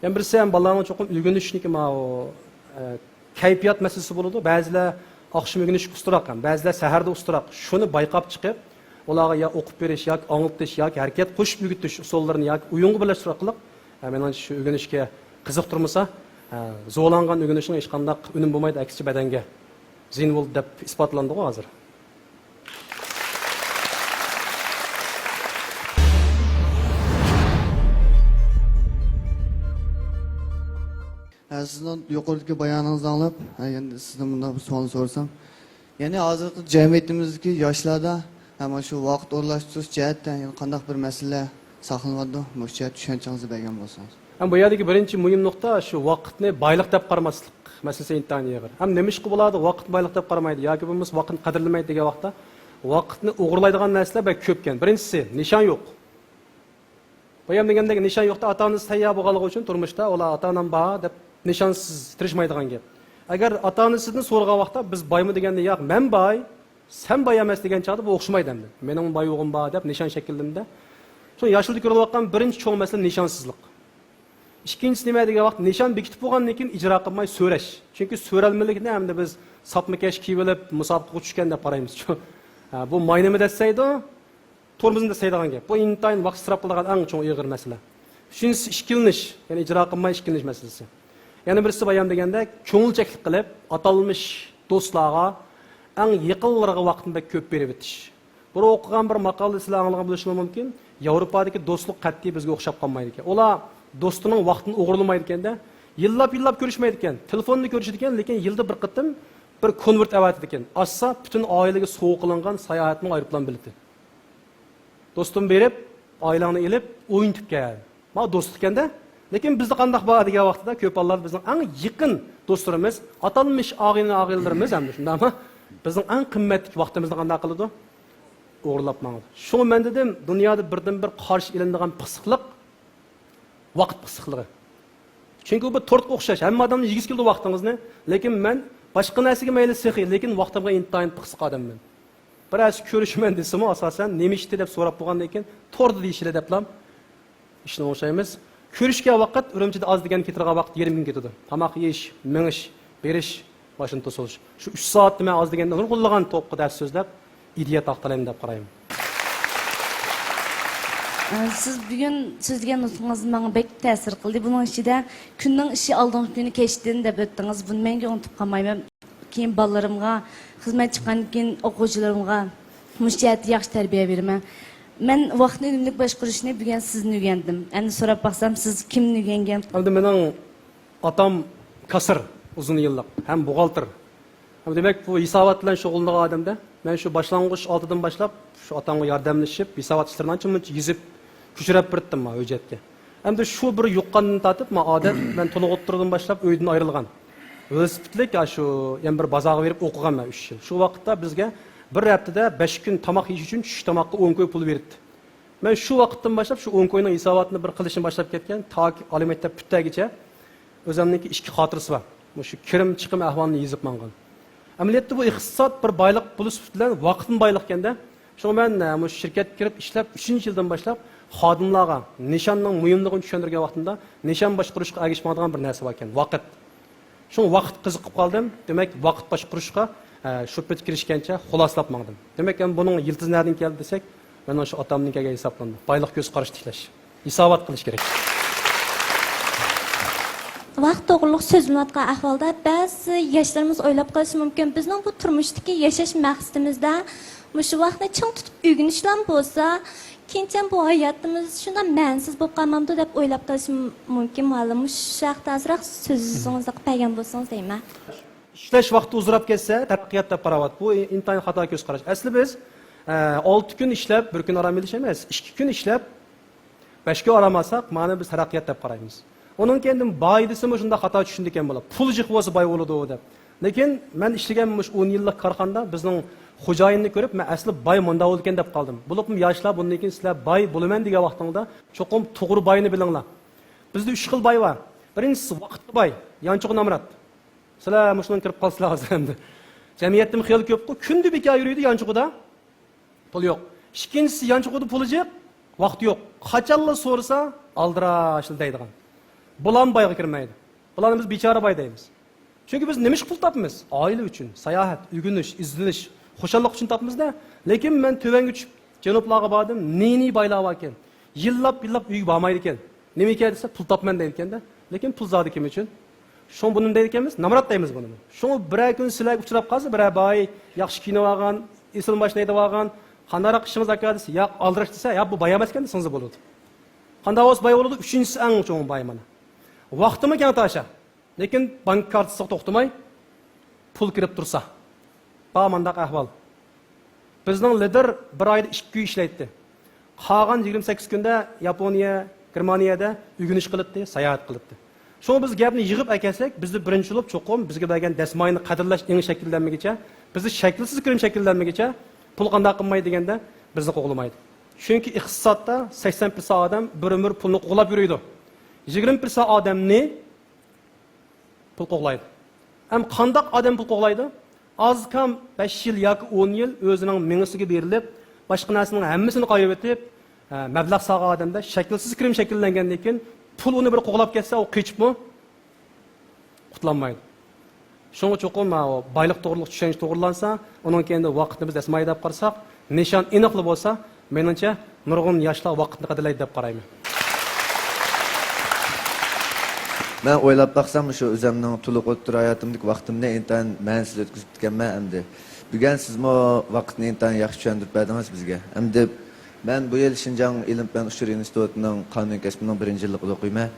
يەنە بىرسى ھەم بالىلارنىڭ چوقۇم ئۆگىنىشنىكى ماۋۇ، ئە، كەيپىيات مەسىلىسى بولىدۇ. بەزىلەر ئاخشىمى ئۆگىنىشكە ئۇستىراق ھەم بەزىلەر سەھەردە ئۇستىراق. شۇنى بايقاپ چىقىپ، ئۇلارغا يا ئوقۇپ بېرىش، ياكى ئاڭلىتىش، ياكى ھەرىكەت قوشۇپ ئۆگىتىش ئۇسۇللىرىنى ياكى ئويۇنغا بىرلەشتۈرۈش ئارقىلىق، ھە، مېنىڭچە شۇ ئۆگىنىشكە قىزىقتۇرمىسا، ھە، زورلانغان ئۆگىنىشنىڭ ھېچقانداق ئۈنۈمى بولمايدۇ، ئەكسىچە بەدەنگە زىيىنى بولىدۇ دەپ ئىسپاتلاندىغۇ ھازىر. ھە، سىزنىڭ يۇقىرىدىكى بايانىڭىزنى ئاڭلاپ، ھە، يەنە سىزدىن مۇنداق بىر سوئال سورىسام. يەنى ھازىرقى جەمئىيىتىمىزدىكى ياشلاردا، ھە، مانا شۇ ۋاقىت ئورۇنلاشتۇرۇش جەھەتتە يەنە قانداق بىر مەسىلە ساقلىنىۋاتىدۇ؟ مۇشۇ جەھەتتە چۈشەنچىڭىزنى بەرگەن بولسىڭىز. ھەم بۇ يەردىكى بىرىنچى مۇھىم نۇقتا شۇ ۋاقىتنى بايلىق دەپ قارىماسلىق مەسىلىسى ئىنتايىن ئېغىر. ھەم نېمىشقا بۇلاردا ۋاقىتنى بايلىق دەپ قارىمايدۇ ياكى بولمىسا ۋاقىتنى قەدىرلىمەيدۇ دېگەن ۋاقىتتا، ۋاقىتنى ئوغرىلايدىغان نەرسىلەر بەك كۆپكەن. بىرىنچىسى، نىشان يوق. بايام دېگەندەك نىشان يوقتا، ئاتا-ئانىسى تەييار بولغانلىقى ئۈچۈن تۇرمۇشتا ئۇلار ئاتا-ئانام بار دەپ نىشانسىز تىرىشمايدىغان گەپ. ئەگەر ئاتا-ئانىسىدىن سورىغان ۋاقىتتا بىز بايمۇ دېگەندە ياق، مەن باي، سەن باي ئەمەس دېگەن چاغدا بۇ ئوخشىمايدۇ ئەمدى. مېنىڭ بايلىقىم بار دەپ نىشان شەكىللىنىدۇ. شۇ ياشلىرىدا كۆرۈلۈۋاتقان بىرىنچى چوڭ مەسىلە نىشانسىزلىق. ئىككىنچىسى نېمە دېگەن ۋاقىت، نىشان بېكىتىپ بولغاندىن كېيىن ئىجرا قىلماي سۆرەش. چۈنكى سۆرەلمىلىكنى ئەمدى بىز ساپما كەش كىيىۋېلىپ مۇسابىقىگە چۈشكەن دەپ قارايمىز. ھە، بۇ ماي نېمە دەتسەيدۇ، تورمۇزنى دەتسەيدىغان گەپ. بۇ ئىنتايىن ۋاقىت ئىسراپ قىلىدىغان ئەڭ چوڭ ئېغىر مەسىلە. ئۈچىنچىسى ئىككىلىنىش، يەنى ئىجرا قىلماي ئىككىلىنىش مەسىلىسى. يەنە بىرسى بايام دېگەندەك كۆڭۈلچەكلىك قىلىپ ئاتالمىش دوستلارغا ئەڭ يېقىنلىرىغا ۋاقىتنى بەك كۆپ بېرىۋېتىش. بۇرۇن ئوقۇغان بىر ماقالىدە سىلەر ئاڭلىغان بولۇشىڭلار مۇمكىن، ياۋروپادىكى دوستلۇق قەتئىي بىزگە ئوخشاپ قالمايدىكەن. ئۇلار دوستىنىڭ ۋاقتىنى ئوغرىلىمايدىكەندە، يىللاپ-يىللاپ كۆرۈشمەيدىكەن. تېلېفوندا كۆرۈشىدىكەن، لېكىن يىلدا بىر قېتىم بىر كونۋېرت ئەۋەتىدىكەن. ئاچسا، پۈتۈن ئائىلىگە سوۋغا قىلىنغان ساياھەتنىڭ ئايروپىلان بېلىتى. دوستۇم بېرىپ، ئائىلەڭنى ئېلىپ، ئوينىتىپ كەل. ما دوستلۇق ئىكەندە. لېكىن بىزدە قانداق بار دېگەن ۋاقتىدا، كۆپ ھاللاردا بىزنىڭ ئەڭ يېقىن دوستلىرىمىز، ئاتالمىش ئاغىنە ئاغىنىلىرىمىز ھەمدە شۇنداقمۇ؟ بىزنىڭ ئەڭ قىممەتلىك ۋاقتىمىزنى قانداق قىلىدۇ؟ ئوغرىلاپ ماڭىدۇ. شۇڭا مەن دېدىم، دۇنيادا بىردىنبىر قارشى ئېلىنىدىغان پىخسىقلىق ۋاقىت پىخسىقلىقى. چۈنكى بۇ بىر تورتقا ئوخشاش، ھەممە ئادەمنى يېگۈسى كېلىدۇ ۋاقتىڭىزنى. لېكىن مەن باشقا نەرسىگە مەيلى سېخىي، لېكىن ۋاقتىمغا ئىنتايىن پىخسىق ئادەممەن. بىر ئەرسە كۆرۈشىمەن دېسىمۇ، ئاساسەن، نېمە ئىشتى دەپ سوراپ بولغاندىن كېيىن، توردا دېيىشىلى دەپلا ئىشنى ئوڭشايمىز. كۆرۈشكەن ۋاقىت ئۈرۈمچىدە ئاز دېگەن كېتىدىغان ۋاقىت يېرىم كۈن كېتىدۇ. تاماق يېيىش، مېڭىش، بېرىش، ماشىنا توسۇلۇش. شۇ ئۈچ سائەتنى مەن ئاز دېگەندە نۇرغۇنلىغان توپقا دەرس سۆزلەپ، ئىدىيە تارقىتالايمەن دەپ قارايمەن. ئە، سىز بۈگۈن سۆزلىگەن نۇتقىڭىز ماڭا بەك تەسىر قىلدى. بۇنىڭ ئىچىدە، «كۈننىڭ ئىشى ئالدىنقى كۈنى كەچتىن» دەپ ئۆتتىڭىز. بۇنى مەڭگۈ ئۇنتۇپ قالمايمەن. كېيىن بالىلىرىمغا، خىزمەت چىققاندىن كېيىن ئوقۇغۇچىلىرىمغا مۇشۇ جەھەتتە ياخشى تەربىيە بېرىمەن. مەن ۋاقىتنى ئۈنۈملۈك باشقۇرۇشنى بۈگۈن سىزدىن ئۆگەندىم. ئەمدى سوراپ باقسام، سىز كىمدىن ئۆگەنگەن؟ ئەمدى مېنىڭ ئاتام كاسسىر، ئۇزۇن يىللىق، ھەم بوغالتىر. ھەم دېمەك، بۇ ھېسابات بىلەن شۇغۇللىنىدىغان ئادەمدە، مەن شۇ باشلانغۇچ ئالتىدىن باشلاپ، شۇ ئاتامغا ياردەملىشىپ، ھېسابات ئىشلىرىنى ئانچە-مۇنچە يېزىپ، كۆچۈرۈپ بېرىتتىم مانا ھۆججەتكە. ئەمدى شۇ بىر يۇققاندىن تارتىپ، مانا ئادەت، مەن تولۇق ئوتتۇرىدىن باشلاپ ئۆيدىن ئايرىلغان. ۋېلىسىپىتلىك، ئاشۇ يەنە بىر بازارغا بېرىپ ئوقۇغان مەن ئۈچ يىل. شۇ ۋاقىتتا بىزگە بىر ھەپتىدە بەش كۈن تاماق يېيىش ئۈچۈن چۈش تاماققا ئون كوي پۇل بېرىتتى. مەن شۇ ۋاقىتتىن باشلاپ شۇ ئون كوينىڭ ھېساباتىنى بىر قىلىشنى باشلاپ كەتكەن، تاكى ئالىي مەكتەپ پۈتتەرگىچە ئۆزۈمنىڭكى ئىككى خاتىرىسى بار. مۇشۇ كىرىم چىقىم ئەھۋالىنى يېزىپ ماڭغان. ئەمەلىيەتتە بۇ ئىقتىساد بىر بايلىق بولۇش سۈپىتى بىلەن ۋاقىتمۇ بايلىق ئىكەندە. شۇڭا مەن، ئە، مۇشۇ شىركەتكە كىرىپ ئىشلەپ، ئۈچىنچى يىلدىن باشلاپ خادىملارغا نىشاننىڭ مۇھىملىقىنى چۈشەندۈرگەن ۋاقتىمدا، نىشان باشقۇرۇشقا ئەگىشىپ ماڭىدىغان بىر نەرسە بار ئىكەن، ۋاقىت. شۇڭا ۋاقىت قىزىقىپ قالدىم. دېمەك، ۋاقىت باشقۇرۇشقا، ئە، شۇ پېتى كىرىشكەنچە خۇلاسىلاپ ماڭدىم. دېمەك، ئەمدى بۇنىڭ يىلتىزى نەدىن كەلدى دېسەك، مېنىڭ شۇ ئاتامدىن كەلگەن ھېسابلىنىدۇ. بايلىق كۆز قارىشى تىكلەش. ھېسابات قىلىش كېرەك. ۋاقىت توغرۇلۇق سۆزلىنىۋاتقان ئەھۋالدا، بەزى ياشلىرىمىز ئويلاپ قېلىشى مۇمكىن، بىزنىڭ بۇ تۇرمۇشتىكى ياشاش مەقسىتىمىزدە مۇشۇ ۋاقىتنى چىڭ تۇتۇپ ئۆگىنىشلام بولسا، كېيىنچە بۇ ھاياتىمىز شۇنداق مەنىسىز بولۇپ قالمامدۇ دەپ ئويلاپ قېلىشى مۇمكىن. ۋاللا مۇشۇ ھەقتە ئازراق سۆزىڭىزنى قىلىپ بەرگەن بولسىڭىز دەيمەن. ئىشلەش ۋاقتى ئۇزىراپ كەتسە، تەرەققىيات دەپ قاراۋاتىدۇ. بۇ ئىنتايىن خاتا كۆز قاراش. ئەسلى بىز، ئە، ئالتە كۈن ئىشلەپ، بىر كۈن ئارام ئېلىش ئەمەس، ئىككى كۈن ئىشلەپ، بەش كۈن ئارام ئالساق، مانا بىز تەرەققىيات دەپ قارايمىز. ئۇنىڭ كەينىدىن باي دېسىمۇ شۇنداق خاتا چۈشىنىدىكەن بۇلار. پۇل جىق بولسا باي بولىدۇ دەپ. لېكىن مەن ئىشلىگەن مۇشۇ ئون يىللىق كارخانىدا بىزنىڭ خوجايىننى كۆرۈپ، مەن ئەسلى باي مۇنداق بولىدىكەن دەپ قالدىم. بولۇپمۇ ياشلار بۇندىن كېيىن سىلەر باي بولىمەن دېگەن ۋاقتىڭدا چوقۇم توغرا باينى بىلىڭلار. بىزدە ئۈچ خىل باي بار. بىرىنچىسى ۋاقىتلىق باي، يانچۇقى نامرات. سىلەر مۇشۇنىڭغا كىرىپ قالسىلەر ھازىر ئەمدى. جەمئىيەتتىمۇ خېلى كۆپقۇ، كۈندە بىكار يۈرىدۇ يانچۇقىدا. پۇل يوق. ئىككىنچىسى، يانچۇقىدا پۇلى جىق، ۋاقتى يوق. قاچانلا سورىسا، ئالدىراشلا دەيدىغان. بۇلام بايغا كىرمەيدۇ. بۇلارنى بىز بىچارە باي دەيمىز. چۈنكى بىز نېمە ئىشقا پۇل تاپىمىز؟ ئائىلە ئۈچۈن، ساياھەت، ئۆگىنىش، ئىزدىنىش، خۇشاللىق ئۈچۈن تاپىمىز-دە. لېكىن مەن تۆۋەنگە چۈشۈپ، جەنۇبلارغا باردىم، نى-نى بايلار باركەن. يىللاپ-يىللاپ ئۆيگە بارمايدىكەن. نېمە ئىكەن دېسە، پۇل تاپىمەن دەيدىكەن-دە. لېكىن پۇل زادى كىم ئۈچۈن؟ شۇڭا بۇنى دەيدىكەنمىز، نامرات دەيمىز بۇنى. شۇڭا بىرەر كۈن سىلەرگە ئۇچراپ قالسا، بىرەر باي، ياخشى كىيىنىۋالغان، ئېسىل ماشىنا ھەيدەۋالغان، «قانداقراق ئىشىڭىز ئاكا؟» دېسە، «ياق، ئالدىراش» دېسە، «ياق، بۇ باي ئەمەسكەن» دېسىڭىز بولىدۇ. قانداق بولسا باي بولىدۇ؟ ئۈچىنچىسى ئەڭ چوڭ باي مانا. ۋاقتىمۇ كەڭتاشا. لېكىن بانكا كارتىسىغا توختىماي، پۇل كىرىپ تۇرسا. بار مانداق ئەھۋال. بىزنىڭ لىدىر بىر ئايدا ئىككى كۈن ئىشلەيتتى. قالغان يىگىرمە سەككىز كۈندە ياپونىيە، گېرمانىيەدە ئۆگىنىش قىلاتتى، ساياھەت قىلاتتى. شۇڭا بىز گەپنى يىغىپ ئەكەلسەك، بىزدە بىرىنچى بولۇپ چوقۇم بىزگە بەرگەن دەسمايىنى قەدىرلەش ئېڭى شەكىللەنمىگىچە، بىزدە شەكىلسىز كىرىم شەكىللەنمىگىچە، پۇل قانداق قىلماي دېگەندە، بىزنى قوغلىمايدۇ. چۈنكى ئىقتىسادتا سەكسەن پىرسەنت ئادەم بىر ئۆمۈر پۇلنى قوغلاپ يۈرىدۇ. يىگىرمە پىرسەنت ئادەمنى پۇل قوغلايدۇ. ئەم قانداق ئادەم پۇل قوغلايدۇ؟ ئاز كام بەش يىل ياكى ئون يىل ئۆزىنىڭ مېڭىسىگە بېرىلىپ، باشقا نەرسىنىڭ ھەممىسىنى قايرىۋېتىپ، ئە، مەبلەغ سالغان ئادەمدە شەكىلسىز كىرىم شەكىللەنگەندىن كېيىن، پۇل ئۇنى بىر قوغلاپ كەتسە، ئۇ قېچىپمۇ قۇتۇلالمايدۇ. شۇڭا چوقۇم، ھە، بايلىق توغرۇلۇق چۈشەنچە توغرىلانسا، ئۇنىڭ كەينىدە ۋاقىتنى بىز دەسمايە دەپ قارىساق، نىشان ئېنىقلا بولسا، مېنىڭچە، نۇرغۇن ياشلار ۋاقىتنى قەدىرلەيدۇ دەپ قارايمەن. مەن ئويلاپ باقسام، شۇ ئۆزۈمنىڭ تولۇق ئوتتۇرا ھاياتىمدىكى ۋاقتىمنى ئىنتايىن مەنىسىز ئۆتكۈزۈپتىكەنمەن ئەمدى. بۈگۈن سىزمۇ ۋاقىتنى ئىنتايىن ياخشى چۈشەندۈرۈپ بەردىڭىز بىزگە. ئەمدى مەن بۇ يىل شىنجاڭ ئىلىم پەن ئۇچۇر ئىنستىتۇتىنىڭ قانۇن كەسپىنىڭ بىرىنچى يىللىقىدا ئوقۇيمەن.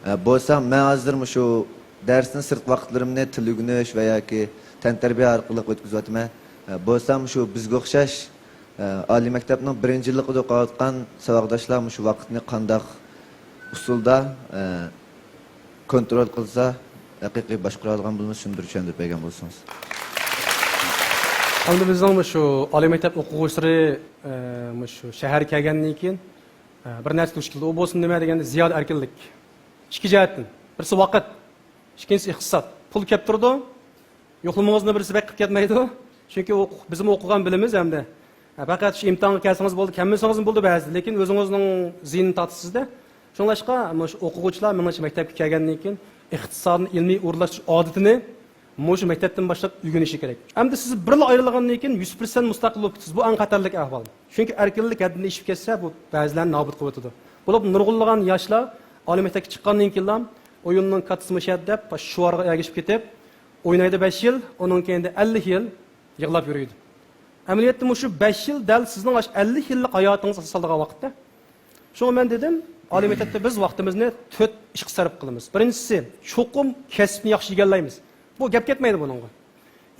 ئە، بولسام، مەن ھازىر مۇشۇ دەرسنى سىرتقى ۋاقىتلىرىمنى تىل ئۆگىنىش ۋە ياكى تەنتەربىيە ئارقىلىق ئۆتكۈزۈۋاتىمەن. ئە، بولسام، مۇشۇ بىزگە ئوخشاش، ئە، ئالىي مەكتەپنىڭ بىرىنچى يىللىقىدا ئوقۇۋاتقان ساۋاقداشلار مۇشۇ ۋاقىتنى قانداق ئۇسۇلدا، ئە، كونترول قىلسا، ھەقىقىي باشقۇرالىغان بولىمىز، شۇنى بىر چۈشەندۈرۈپ بەرگەن بولسىڭىز. ئەمدى بىزنىڭ مۇشۇ ئالىي مەكتەپ ئوقۇغۇچىلىرى، ئە، مۇشۇ شەھەرگە كەلگەندىن كېيىن، ئە، بىر نەرسە دۇچ كېلىدۇ. ئۇ بولسا نېمە دېگەندە، زىيادە ئەركىنلىك. ئىككى جەھەتتىن. بىرسى ۋاقىت، ئىككىنچىسى ئىقتىساد. پۇل كەپ تۇرىدۇ، يوقلىمىڭىزنى بىرسى بەك قىلىپ كەتمەيدۇ. چۈنكى ئۇ، بىزمۇ ئوقۇغان بىلىمىز ئەمدى. ھە، پەقەت شۇ ئىمتىھانغا كەلسىڭىز بولدى، كەلمىسىڭىزمۇ بولىدۇ بەزىدە، لېكىن ئۆزىڭىزنىڭ زىيىنىنى تارتىسىزدە. شۇڭلاشقا مۇشۇ ئوقۇغۇچىلار مېنىڭچە مەكتەپكە كەلگەندىن كېيىن ئىقتىسادنى ئىلمىي ئورۇنلاشتۇرۇش ئادىتىنى مۇشۇ مەكتەپتىن باشلاپ ئۆگىنىشى كېرەك. ئەمدى سىز بىرلا ئايرىلغاندىن كېيىن يۈز پىرسەنت مۇستەقىل بولۇپ كېتىسىز. بۇ ئەڭ خەتەرلىك ئەھۋال. چۈنكى ئەركىنلىك ھەددىدىن ئېشىپ كەتسە، بۇ بەزىلەرنى نابۇت قىلىۋېتىدۇ. بولۇپ نۇرغۇنلىغان ياشلار ئالىي مەكتەپكە چىققاندىن كېيىنلا ئويۇننىڭ كاتتىسى مۇشۇ دەپ شوئارغا ئەگىشىپ كېتىپ، ئوينايدۇ بەش يىل، ئۇنىڭ كەينىدە ئەللىك يىل يىغلاپ يۈرىدۇ. ئەمەلىيەتتە مۇشۇ بەش يىل دەل سىزنىڭ ئاشۇ ئەللىك يىللىق ھاياتىڭىز ئاساس سالىدىغان ۋاقىتتا. شۇڭا مەن دېدىم، ئالىي مەكتەپتە بىز ۋاقتىمىزنى تۆت ئىشقا سەرپ قىلىمىز. بىرىنچىسى، چوقۇم كەسىپنى ياخشى ئىگىلەيمىز. بۇ گەپ كەتمەيدۇ بۇنىڭغا.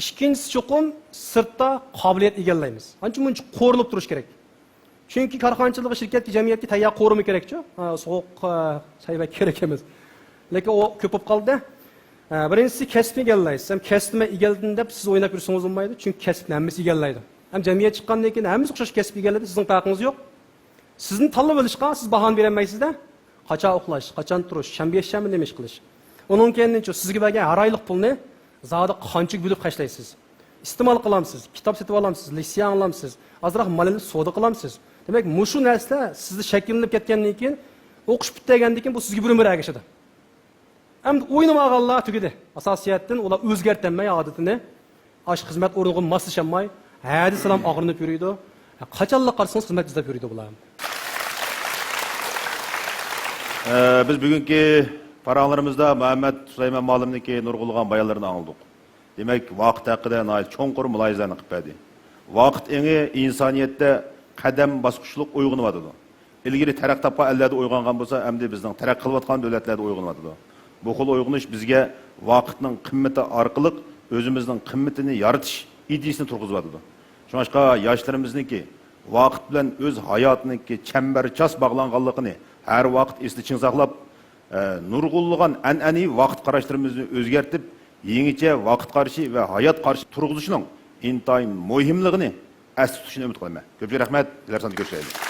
ئىككىنچىسى، چوقۇم سىرتتا قابىلىيەت ئىگىلەيمىز. ئانچە مۇنچە قورۇلۇپ تۇرۇش كېرەك. چۈنكى كارخانىچىلىققا، شىركەتكە، جەمئىيەتكە تەييار قورۇما كېرەكچۇ. ھە، سوغۇق، ھە، سەي بەك كېرەك ئەمەس. لېكىن ئۇ كۆپ بولۇپ قالدى. ھە، بىرىنچىسى، كەسىپنى ئىگىلەيسىز. ھەم كەسىپنى مەن ئىگىلىدىم دەپ سىز ئويناپ يۈرسىڭىز بولمايدۇ. چۈنكى كەسىپنى ھەممىسى ئىگىلەيدۇ. ھەم جەمئىيەت چىققاندىن كېيىن ھەممىسى ئوخشاش كەسىپ ئىگىلىدى. سىزنىڭ پەرقىڭىز يوق. سىزنى تاللاپ ئېلىشقا سىز باھانە بېرەلمەيسىز-دە. قاچان ئۇخلاش، قاچان تۇرۇش، شەنبە، يەكشەنبە نېمە ئىش قىلىش. ئۇنىڭ كەينىدىن شۇ سىزگە بەرگەن ھەر ئايلىق پۇلنى زادى قانچىگە بۆلۈپ خەجلەيسىز؟ ئىستېمال قىلامسىز، كىتاب سېتىۋالامسىز، لېكسىيە ئاڭلامسىز، ئازراق مال ئېلىپ سودا قىلامسىز؟ دېمەك، مۇشۇ نەرسىلەر سىزدە شەكىللىنىپ كەتكەندىن كېيىن، ئوقۇش پۈتتۈرگەندىن كېيىن بۇ سىزگە بىر ئۆمۈر ئەگىشىدۇ. ئەمدى ئوينىمىغانلار تۈگىدى. ئاساسىي جەھەتتىن ئۇلار ئۆزگەرتەلمەي ئادىتىنى، ئاشۇ خىزمەت ئورنىغا ماسلىشالماي، ھەدىسىلام ئاغرىنىپ يۈرىدۇ. قاچانلا قارىسىڭىز خىزمەت ئىزدەپ يۈرىدۇ بۇلار. ئە، بىز بۈگۈنكى پاراڭلىرىمىزدا مۇھەممەد سۇلايمان مۇئەللىمنىڭكى نۇرغۇنلىغان بايانلىرىنى ئاڭلىدۇق. دېمەك، ۋاقىت ھەققىدە ناھايىتى چوڭقۇر مۇلاھىزىلەرنى قىلىپ بەردى. ۋاقىت ئېڭى ئىنسانىيەتتە قەدەم باسقۇچلۇق ئويغىنىۋاتىدۇ. ئىلگىرى تەرەققىي تاپقان ئەللەردە ئويغانغان بولسا، ئەمدى بىزنىڭ تەرەققىي قىلىۋاتقان دۆلەتلەردە ئويغىنىۋاتىدۇ. بۇ خىل ئويغىنىش بىزگە ۋاقىتنىڭ قىممىتى ئارقىلىق ئۆزىمىزنىڭ قىممىتىنى يارىتىش ئىدىيىسىنى تۇرغۇزۇۋاتىدۇ. شۇڭلاشقا ياشلىرىمىزنىڭكى ۋاقىت بىلەن ئۆز ھاياتىنىڭكى چەمبەرچاس باغلانغانلىقىنى ھەر ۋاقىت ئېستە چىڭ ساقلاپ، ئە، نۇرغۇنلىغان ئەنئەنىۋى ۋاقىت قاراشلىرىمىزنى ئۆزگەرتىپ، يېڭىچە ۋاقىت قارىشى ۋە ھايات قارىشى تۇرغۇزۇشنىڭ ئىنتايىن مۇھىملىقىنى ئەستە تۇتۇشنى ئۈمىد قىلىمەن. كۆپچىلىك رەھمەت، كېلەر ساندا كۆرۈشەيلى.